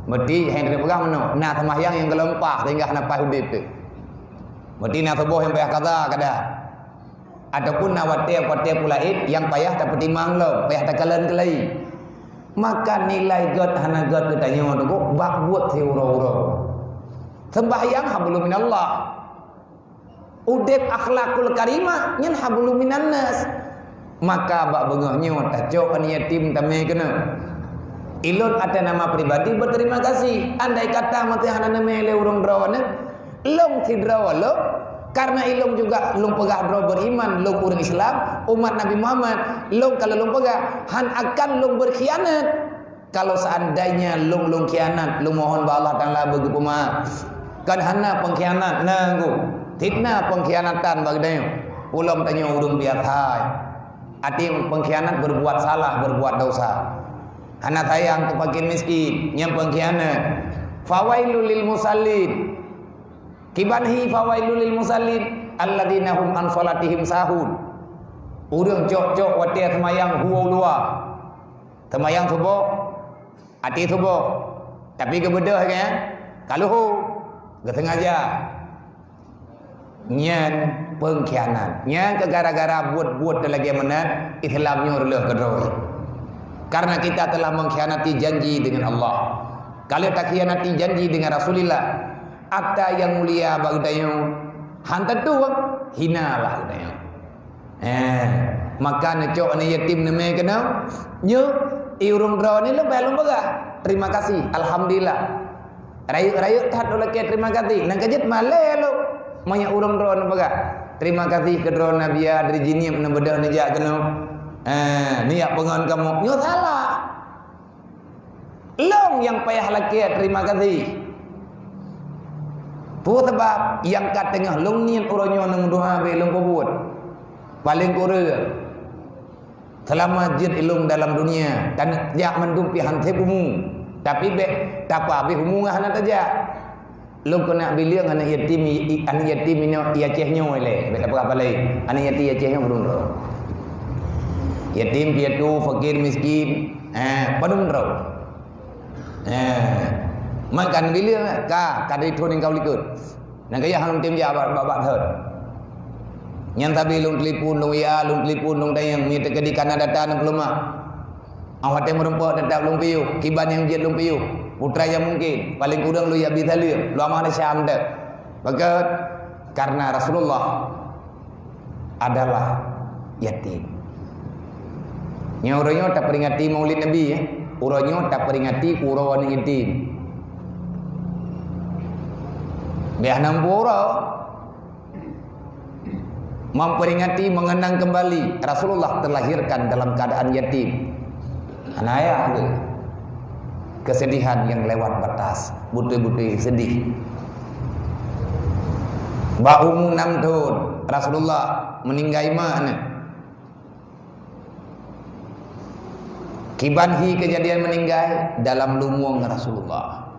Berarti hai teupeugah meunoe, na seumayang nyang geulompah sehingga hana paih udeb teuh. Berarti na suboh nyang payah kaza kada. Ataupun na watée-watée pula id nyang payah tapeutimang lom, payah takalon keulai. Maka nilai gét hana gét geutanyoe teungku bak buet siuroe-uroe. Sembahyang hablum minallah. Udeb akhlakul karimah nyan hablum minannas. Maka bak beungoh nyoe tacok aneuk yatim tamé keunoe. Ilôn atas nama pribadi berterima kasih. Andai kata meusti hana neumé lé ureuëng droeneuh, lôn sidroe lôn, karena ilôn juga lôn peugah droe beriman, lôn ureuëng Islam, umat Nabi Muhammad, lôn kalau lôn peugah, han akan lôn berkhianat. Kalau seandainya lôn, lôn khianat, lôn mohon bak Allah Taala beugeupeumaaf. Kan hana pengkhianat, nanggu. Fitnah pengkhianatan bak geutanyoe. Ulôn tanyoe ureuëng biasa. Arti pengkhianat berbuat salah, berbuat dosa. Hana sayang keu fakir miskin, nyang pengkhianat. Fawailul lil musallin. Kiban hi fawailul lil musallin, alladzina hum an salatihim sahun. Ureuëng cok-cok watée seumayang huwa luwa. Seumayang suboh, até suboh. Tapi geubeudôh kan? Ka leuho, geusengaja. Nyan pengkhianat. Nyan keu gara-gara buet-buet lagée meunan, Islam nyoe reuloh keudroe. Karena kita telah mengkhianati janji dengan Allah. Kalau takhianati janji dengan Rasulullah, ata nyang mulia bak geutanyoe, han teutueng, hinalah geutanyoe. Eh, maka neucok aneuk yatim neumé keunoe, nyoe, i ureuëng droeneuh lôn payah lôn peugah, terima kasih, alhamdulillah. Rayeuk-rayeuk that lôn lakée terima kasih, nang ka jeuet malée lôn. Meunyoe ureuëng droeneuh peugah, terima kasih keu droeneuh biya dari jinieub neubeudôh neujak keunoe. Eh, neujak peungon kamoe, nyoe salah. Lôn nyang payah lakée terima kasih. Peue sabab nyang ka teungoh lôn niet uroe nyoe neumeudoá bèk lôn peubuet. Paleng kureueng, seulama jeuet ilôn dalam dunia, dan jak mandum pih han sép umu. Tapi bèk tapa abéh umu ngon hana tajak. Lôn keuneuk bileung aneuk yatim, i, aneuk yatim inoe i Aceh nyoe lé, bèk tapeugah palai. Aneuk yatim Aceh nyoe padum droe. Yatim piatu, fakir miskin, eh, padum droe. Eh, makan bileung ka, ka dari thôn nyang ka u likot. Nang kaya han lôn tem jak bak, bak, bak thôn. Nyan sabe lôn telepon, lôn W A, lôn telepon, lôn tanyong, meunyo teukeudi kana data nang peuleumah. Awak watée meurumpok teutap lôn piôh, kiban nyang jeuet lôn piôh. Putra nyang mungkin, paling kurang lôn yue bi saleuem, lôn amanah Syam teuh. Pakon? Karena Rasulullah adalah yatim. Nyoe uroe nyoe taperingati Maulid Nabi, ya. Uroe nyoe taperingati uroe aneuk yatim. Bèk hana muphom uroe. Memperingati, mengenang kembali Rasulullah terlahirkan dalam keadaan yatim. Hana ayah lé. Kesedihan yang lewat batas, beutôi-beutôi sedih. Bak umu enam thôn, Rasulullah meninggai mak neuh. Kiban hi keujadian meninggai dalam lumueng Rasulullah.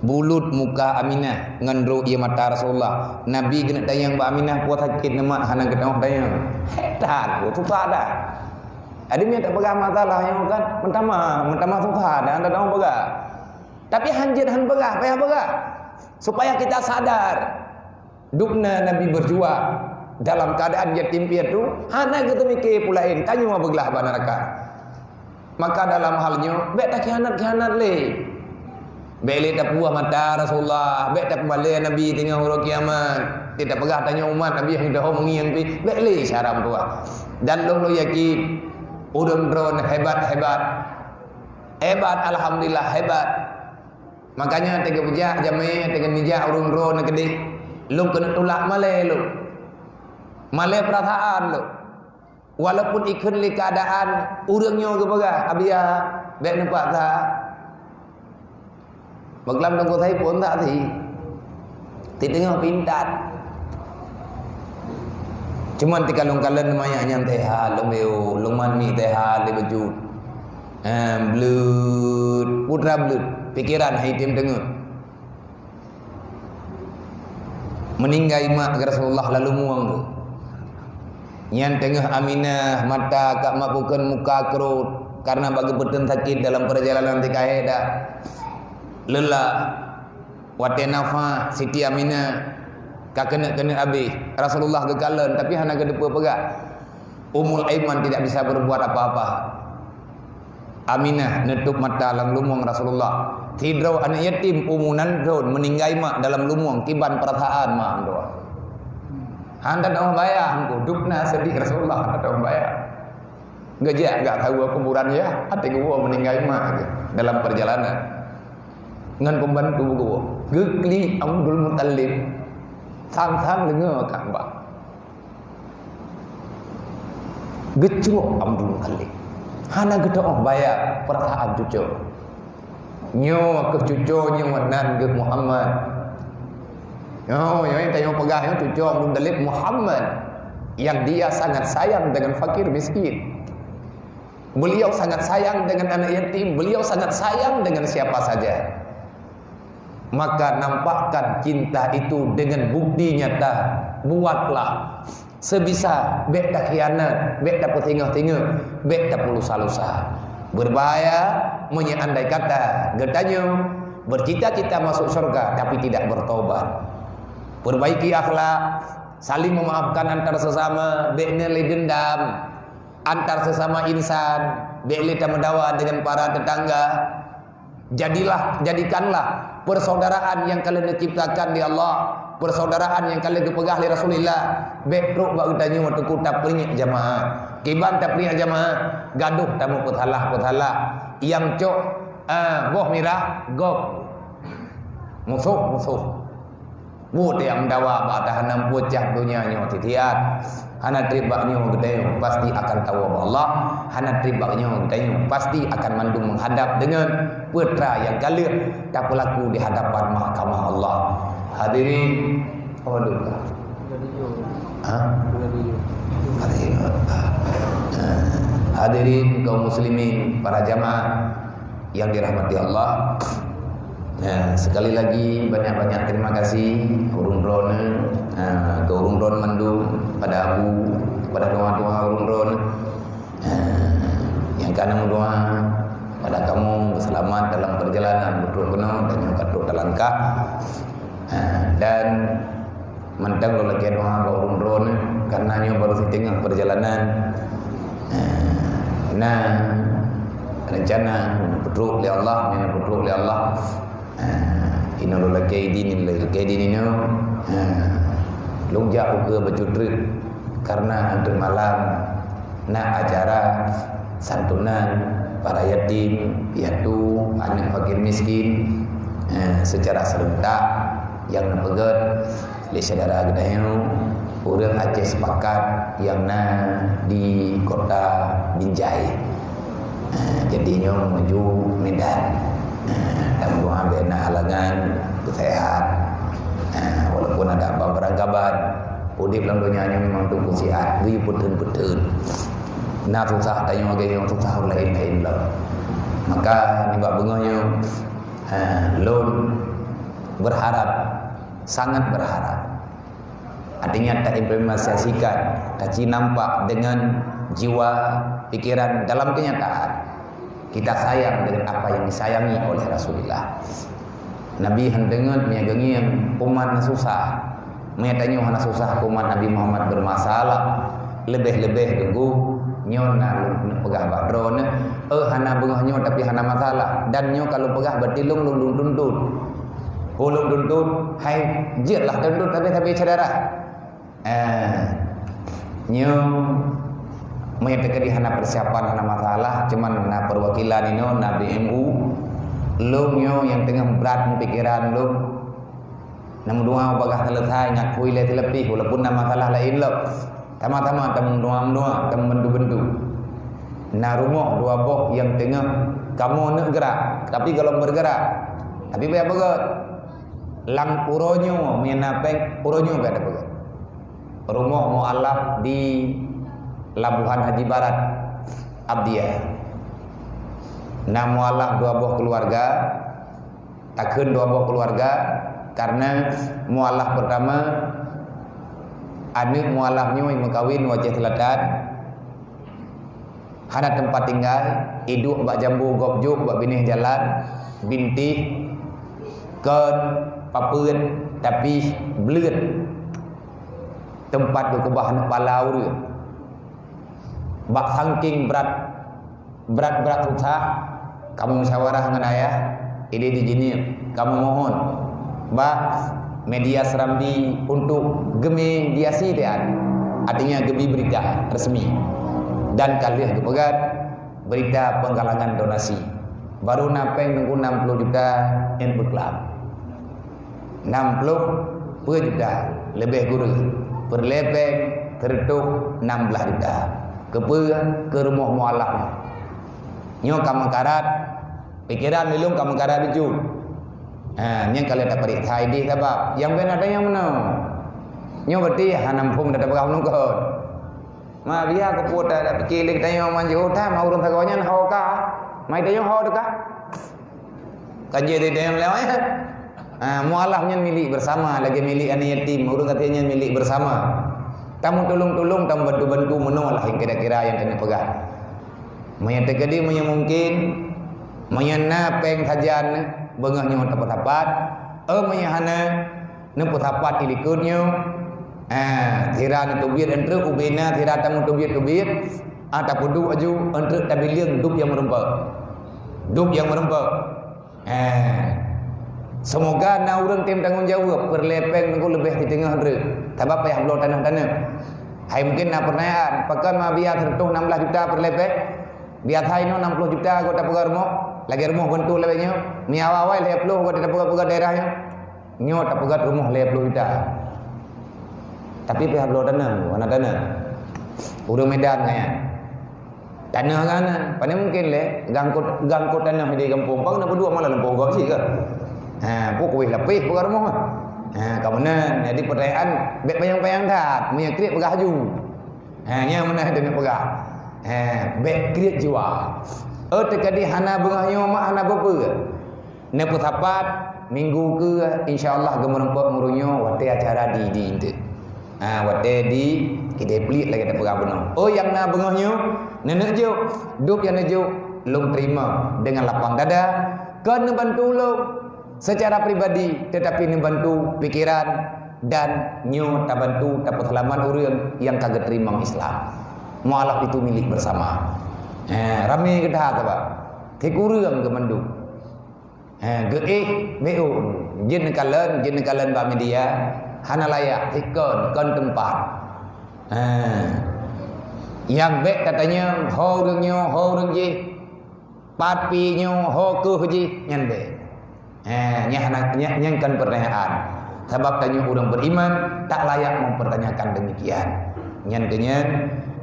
Bulut muka Aminah ngon droe ié mata Rasulullah. Nabi geuneuk tanyong bak Aminah, "Peue sakét neuh mak, hana geutanyoe tanyong?" Hé that, susah that. Jadi meunyo tapeugah masalah nyoe kan, meutamah, meutamah susah that, hana geutanyoe peugah. Tapi hanjeuet han peugah, payah peugah. Supaya kita sadar. Dubna Nabi berjuang dalam keadaan yatim piatu, hana geuteumike peue laén, tanyoe beuglah bak neuraka. Maka dalam hal nyoe, bèk takhianat-khianat lé. Bèk lé tapuah mata Rasulullah, bèk tapeumalèe Nabi teungoh uroe kiamat. Teupeugah tanyoe umat Nabi nyang deuh meungieng pih, bèk lé cara meutuah. Dan lôn, lôn yakin, ureueng droeneuh hebat-hebat. Hebat, alhamdulillah, hebat. Makanya teuka beujak jamé, teuka neujak ureueng droeneuh keudeh. Lôn keuneuk tulak malèe lôn. Malèe peurasaan lôn. Walaupun ikheun lé keuadaan ureueng nyoe geupeugah, "Abiya, bèk neupaksa." Bak lam Teungku Saipon tak sih. Ti teungoh pintat. Cuman tikalon-kalon manyak nyan teuhah, lôn beu, lôn mat mi teuhah lé bacut. Eh, bleut, putra bleut, pikeran hai tem teungeut. Meuninggai mak Rasulullah lalu mueng geuh. Nyan teungoh Aminah mata ka meubukeuen muka keurot, karena bak geupeuteun sakét dalam peurjalanan teuka heda. Lelah. Watée nafah Siti Aminah ka keuneuk-keuneuk abéh, Rasulullah geukalon, tapi hana geuteupeue peugah. Ummul Aiman tidak bisa berbuat apa-apa. Aminah neutôp mata lam lumueng Rasulullah. Sidroe aneuëk yatim umu nan thon meuninggai mak dalam lumueng, kiban peurasaan mak meudoá. Hana teubayang, dubna seudeh Rasulullah, hana teubayang. Geujak gak kawa kuburan ya, até geuwoe meuninggai mak geuh dalam peurjalanan. Ngon pembantu geuwoe. Geuklik Abdul Muttalib. Sang-sang deungoe Ka'bah. Geucrok Abdul Muttalib. Hana geuteuôh bayang peurasaan cucoe. Nyoe keuh cucoe nyoe nan geuh Muhammad. Nyoe, nyoe tanyoe peugah nyoe cucoe Abdul Muttalib Muhammad yang dia sangat sayang dengan fakir miskin. Beliau sangat sayang dengan anak yatim, beliau sangat sayang dengan siapa saja. Maka nampakkan cinta itu dengan bukti nyata. Buatlah sebisa, bék takhianat, bék tapeusingoh-singoh, bék tapulusa-lusa. Berbahaya meunyoe andai kata geutanyoe bercita-cita masuk surga tapi tidak bertobat. Perbaiki akhlak, saling memaafkan antar sesama, bék neuh lé dendam. Antar sesama insan, bék lé tameudawa dengan para tetangga. Jadilah, jadikanlah persaudaraan yang ka lheueh neuciptakan lé Allah, persaudaraan yang ka lheueh geupeugah lé Rasulullah, bék trok bak geutanyoe teungku tapeuingat jamaah. Kiban tapeuingat jamaah, gadoh tameupeusalah-peusalah. Nyang cok, ah, boh mirah, gob. Musoh, musoh. Buet nyang meudawa bak tahanam pucah donya nyoe titiat. Hana treb bak nyoe geutanyoe pasti akan tawoe bak Allah. Hana treb bak nyoe geutanyoe pasti akan mandum menghadap dengan peue nyang ka lheueh tapeulaku di hadapan mahkamah Allah. Hadirin, oh, duka. Ha? Hadirin. Hadirin kaum muslimin, para jamaah yang dirahmati Allah. Ya, sekali lagi banyak-banyak terima kasih ureuëng droeneuh, eh, keu ureuëng droeneuh mandum, pada abu, pada doa-doa ureuëng droeneuh. Eh, nyang ka na meudoa pada kamoe seulamat dalam perjalanan beutôi keunoe dan nyang ka trok talangkah. Eh, dan Mantong lôn lakée doa bak ureuëng droeneuh, karena nyoe baru siteungoh perjalanan. Eh, na rencana peutrok lé Allah, nyang peutrok lé Allah. Eh, inoe lôn lakée idin, lôn lakée idin inoe. Eh, lôn jak ukeue bacut treuk, karena anteuk malam na acara santunan para yatim, piatu, aneuk fakir miskin, eh, secara serentak nyang neupeugét lé syedara geutanyoe, ureuëng Aceh Sepakat nyang na di kota Binjai. Eh, jadi nyoe menuju Medan. Eh, dan doa bék na halangan, seuhat. Eh, walaupun ada abang barangkaban, udeb lam donya nyoe memang teungku siat, geuyue peuteun-peuteun. Na susah tanyoe lagée nyoe, susah ureuëng laén-laén lom. Maka nibak beungoh nyoe, eh, lôn berharap, sangat berharap. Artinya taimplementasikan, taci nampak dengan jiwa, pikiran dalam kenyataan. Kita sayang dengan apa yang disayangi oleh Rasulullah. Nabi han deungon meunyoe geungieng umat na susah. Meunyoe tanyoe hana susah keu umat Nabi Muhammad bermasalah, leubeh-leubeh teungku nyoe na lôn peugah bak droeneuh, eh, hana beungoh nyoe tapi hana masalah. Dan nyoe ka lôn peugah berarti lôn, lôn, lôn tuntut. Ulôn tuntut, hai jeuet lah tuntut tapi, tapi syedara. Eh, nyoe meunyoe teukeudi hana persiapan, hana masalah, cuman na perwakilan inoe, na B M U. Lôn nyoe nyang teungoh brat pikiran lôn. Na meudoa bagaih selesai, ngakui lé teuleupih, walaupun na masalah laén lom. Sama-sama tameudoa-meudoa, tameubantu-bantu. Na rumoh dua boh nyang teungoh kamoe neuk geurak, tapi gohlom bergerak. Tapi baya beugét. Lam uroe nyoe, meunyoe na péng, uroe nyoe baya beugét. Rumoh mualaf di Labuhan Haji Barat, Abdiya. Na mualaf dua boh keuluwarga, takheun dua boh keuluwarga, kareuna mualaf peurtama, aneuk mualaf nyoe meukawen u Aceh Seulatan, hana teumpat tinggai, iduek bak jambo gob jok bak binéh jalan, bintéh, kon, papeuen, tapi bleuet teumpat geukeubah aneuk pala ureuëng. Bak sangking brat, brat-brat susah, kamoe musyawarah ngon ayah, idéh di Jeunieb, kamoe mohon bak media Serambi untuk geumediasi dan artinya geubi berita resmi dan ka lheueh geupeugah berita penggalangan donasi. Baru na péng nunggu enam puluh juta en beuklam. Enam puluh peuet juta, leubeh gureueng. Peureulée péng seureutôh nam blaih juta. Keupeue? Keu rumoh mualaf nyoe. Nyoe ka meukarat, pikeran lôn ka meukarat bacut. Ha, nyan ka lheueh tapareksa idéh sabab nyang ben ada nyang meunoe. Nyoe berarti hana muphom tapeugah meunoe kon. Ma biya keupeue ta, ta pike lé geutanyoe manjô, ta ma ureuëng sagoe nyan ho ka. Ma geutanyoe ho teuka. Kan jeuet geutanyoe lewat, ya? Ha, mualaf nyan milék bersama, lagée milék aneuk yatim, ureuëng gata nyan milék bersama. Tameutulông-tulông, tameubantu-bantu meunoe lah nyang kira-kira nyang keuneuk peugah. Meunyoe teukeudi, meunyoe mungkin, meunyoe na péng sajan, beungoh nyoe tapeusapat, eh, meunyoe hana, neupeusapat di likot nyoe, eh, sira neuteubiet eunteuk ubena sira tameuteubiet-teubiet, ah, tapeuduek aju eunteuk tabileueng dub nyang meureumpok. Dub nyang meureumpok. Eh, seumoga na ureuëng tem tanggong jaweueb peureulée péng nunggu leubeh siteungoh eunteuk. Sabab payah bloe tanoh-tanoh. Hai mungkin na peurtanyaan, pakon ma biya seureutôh nam blaih juta peureulée péng? Biasa inoe nam ploh juta gota peugah rumoh, lagée rumoh beuntuk lagée nyoe. Mi awai-awai lhée ploh gota tapeugah-peugah daerah nyoe. Nyoe tapeugah rumoh lhée ploh juta. Tapi pih bloe tanoh, hana tanoh. Ureuëng Medan nyan. Tanoh kan, pane mungkin lé, gangkot, gangkot tanoh di gampông. Bang na peuduek malah leumpah gob cit kan. Ha, pok kueh lapéh peugah rumoh. Ha, ka meunan. Jadi peurtanyaan bék panyang-panyang that, meunyoe kriet peugah aju. Ha, nyang meunan teuneuk peugah. Ha, bék kriet jiwa. Oh, teukeudi hana beungoh nyoe mak hana peue-peue. Neupeusapat, minggu keue, insya Allah geumeureumpok meurunyoe watée acara di, di eunteuk. Ha, watée di Kidai Pliek lagée tapeugah bunoe. Oh, nyang na beungoh nyoe, neuneuk jok, dub nyang neujok, lôn teurimong deungon lapang dada, kon neubantu ulôn secara pribadi, teutapi neubantu pikeran dan nyoe tabantu tapeuseulamat ureuëng nyang ka geuteurimong Islam. Mualaf itu milék bersama. Ha, ramé geudah sabab. Sikureueng geumandum. Ha, geuéh, bék, oh, jeuet neukalon, jeuet neukalon bak media, hana layak, sikon, kon teumpat. Ha. Nyang bék tatanyong, ho ureuëng nyoe, ho ureuëng jih, pat pi nyoe, ho keuh jih, nyan bék. Ha, nyan hana, nyan, nyan kon peurtanyaan. Sabab tanyoe ureuëng beriman, tak layak mempertanyakan demikian. Nyan keuh nyan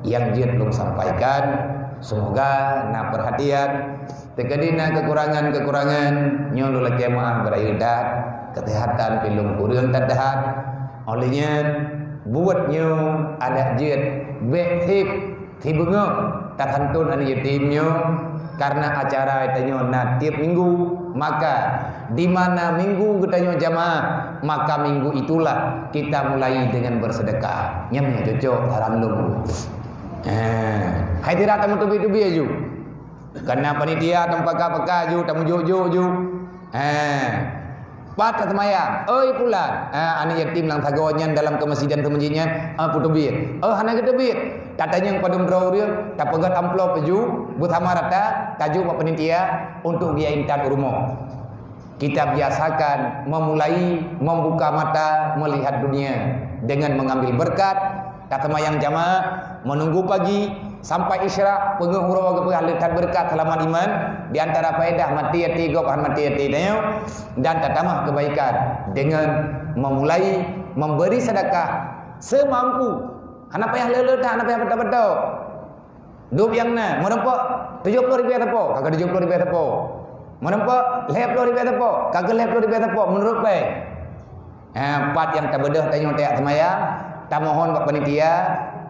nyang jeuet lôn sampaikan, semoga na perhatian. Teukeudi na keukurangan-keukurangan, nyoe lôn lakée meuáh beurayeuk that, keuseuhatan pih lôn kureueng that-that. Óh lheueh nyan, buet nyoe adak jeuet bék seb sibeungoh tasanton aneuk yatim nyoe, karena acara tanyoe na tieb minggu, maka di mana minggu geutanyoe jamaah, maka minggu itulah kita mulai dengan bersedekah. Nyan nyang cocok saran lôn. Eh, hai tidak tameuteubiet-teubiet aju. Kana panitia tameupaka-paka ju, tameujok-jok ju. Ha. Pat taseumayang, "Oi pulan, ha, aneuk yatim nyang sagoe nyan dalam keumeusjidan seumeujid nyan, ha, peuteubiet." Oh, hana geuteubiet. Tatanyong padum droe ureuëng, tapeugét amplop ju, beusama rata, tajok bak panitia untuk geuyue intat u rumoh. Kita biasakan memulai membuka mata melihat dunia dengan mengambil berkat, taseumayang jamaah, menunggu pagi sampai isyraq, peungeuh uroe geupeugah le that beureukat seulamat iman, di antara faedah maté até gob han maté até tanyoe, dan tatamah kebaikan dengan memulai memberi sedekah semampu. Hana payah le-le that, hana payah beutôi-beutôi. Dub nyang na, meureumpok tujoh ploh ribée sapo, ka keu tujoh ploh ribée sapo. Meureumpok lhée ploh ribée sapo, ka keu lhée ploh ribée sapo, meunurot péng. Ha, pat nyang tabeudôh tanyoe tajak seumayang, Tamohon bak panitia,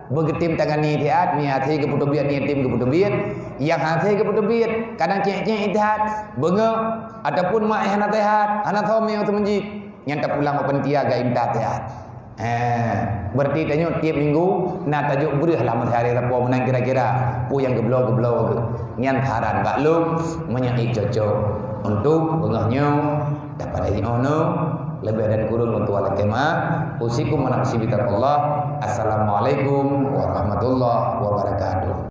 beugeutem tangani siat, nyang hase geupeuteubiet, nyang tem geupeuteubiet, nyang hase geupeuteubiet, kadang cék-cék siat, beungoh, ataupun mak nyang hana sehat, hana soe meunyoe seumeujid, nyan tapulang bak panitia geuintat siat. Eh, berarti tanyoe tiep minggu na tajok breueh lah meuhari Rabu meunan kira-kira, peue nyang geubloe-geubloe geuh. Nyan saran bak lôn, meunyoe cocok untuk beungoh nyoe, Tapada nyoe, leubeh dan kureueng lôn tuan lakée meu'ah. Usikum wa nafsi bitaqwallah. Assalamualaikum warahmatullahi wabarakatuh.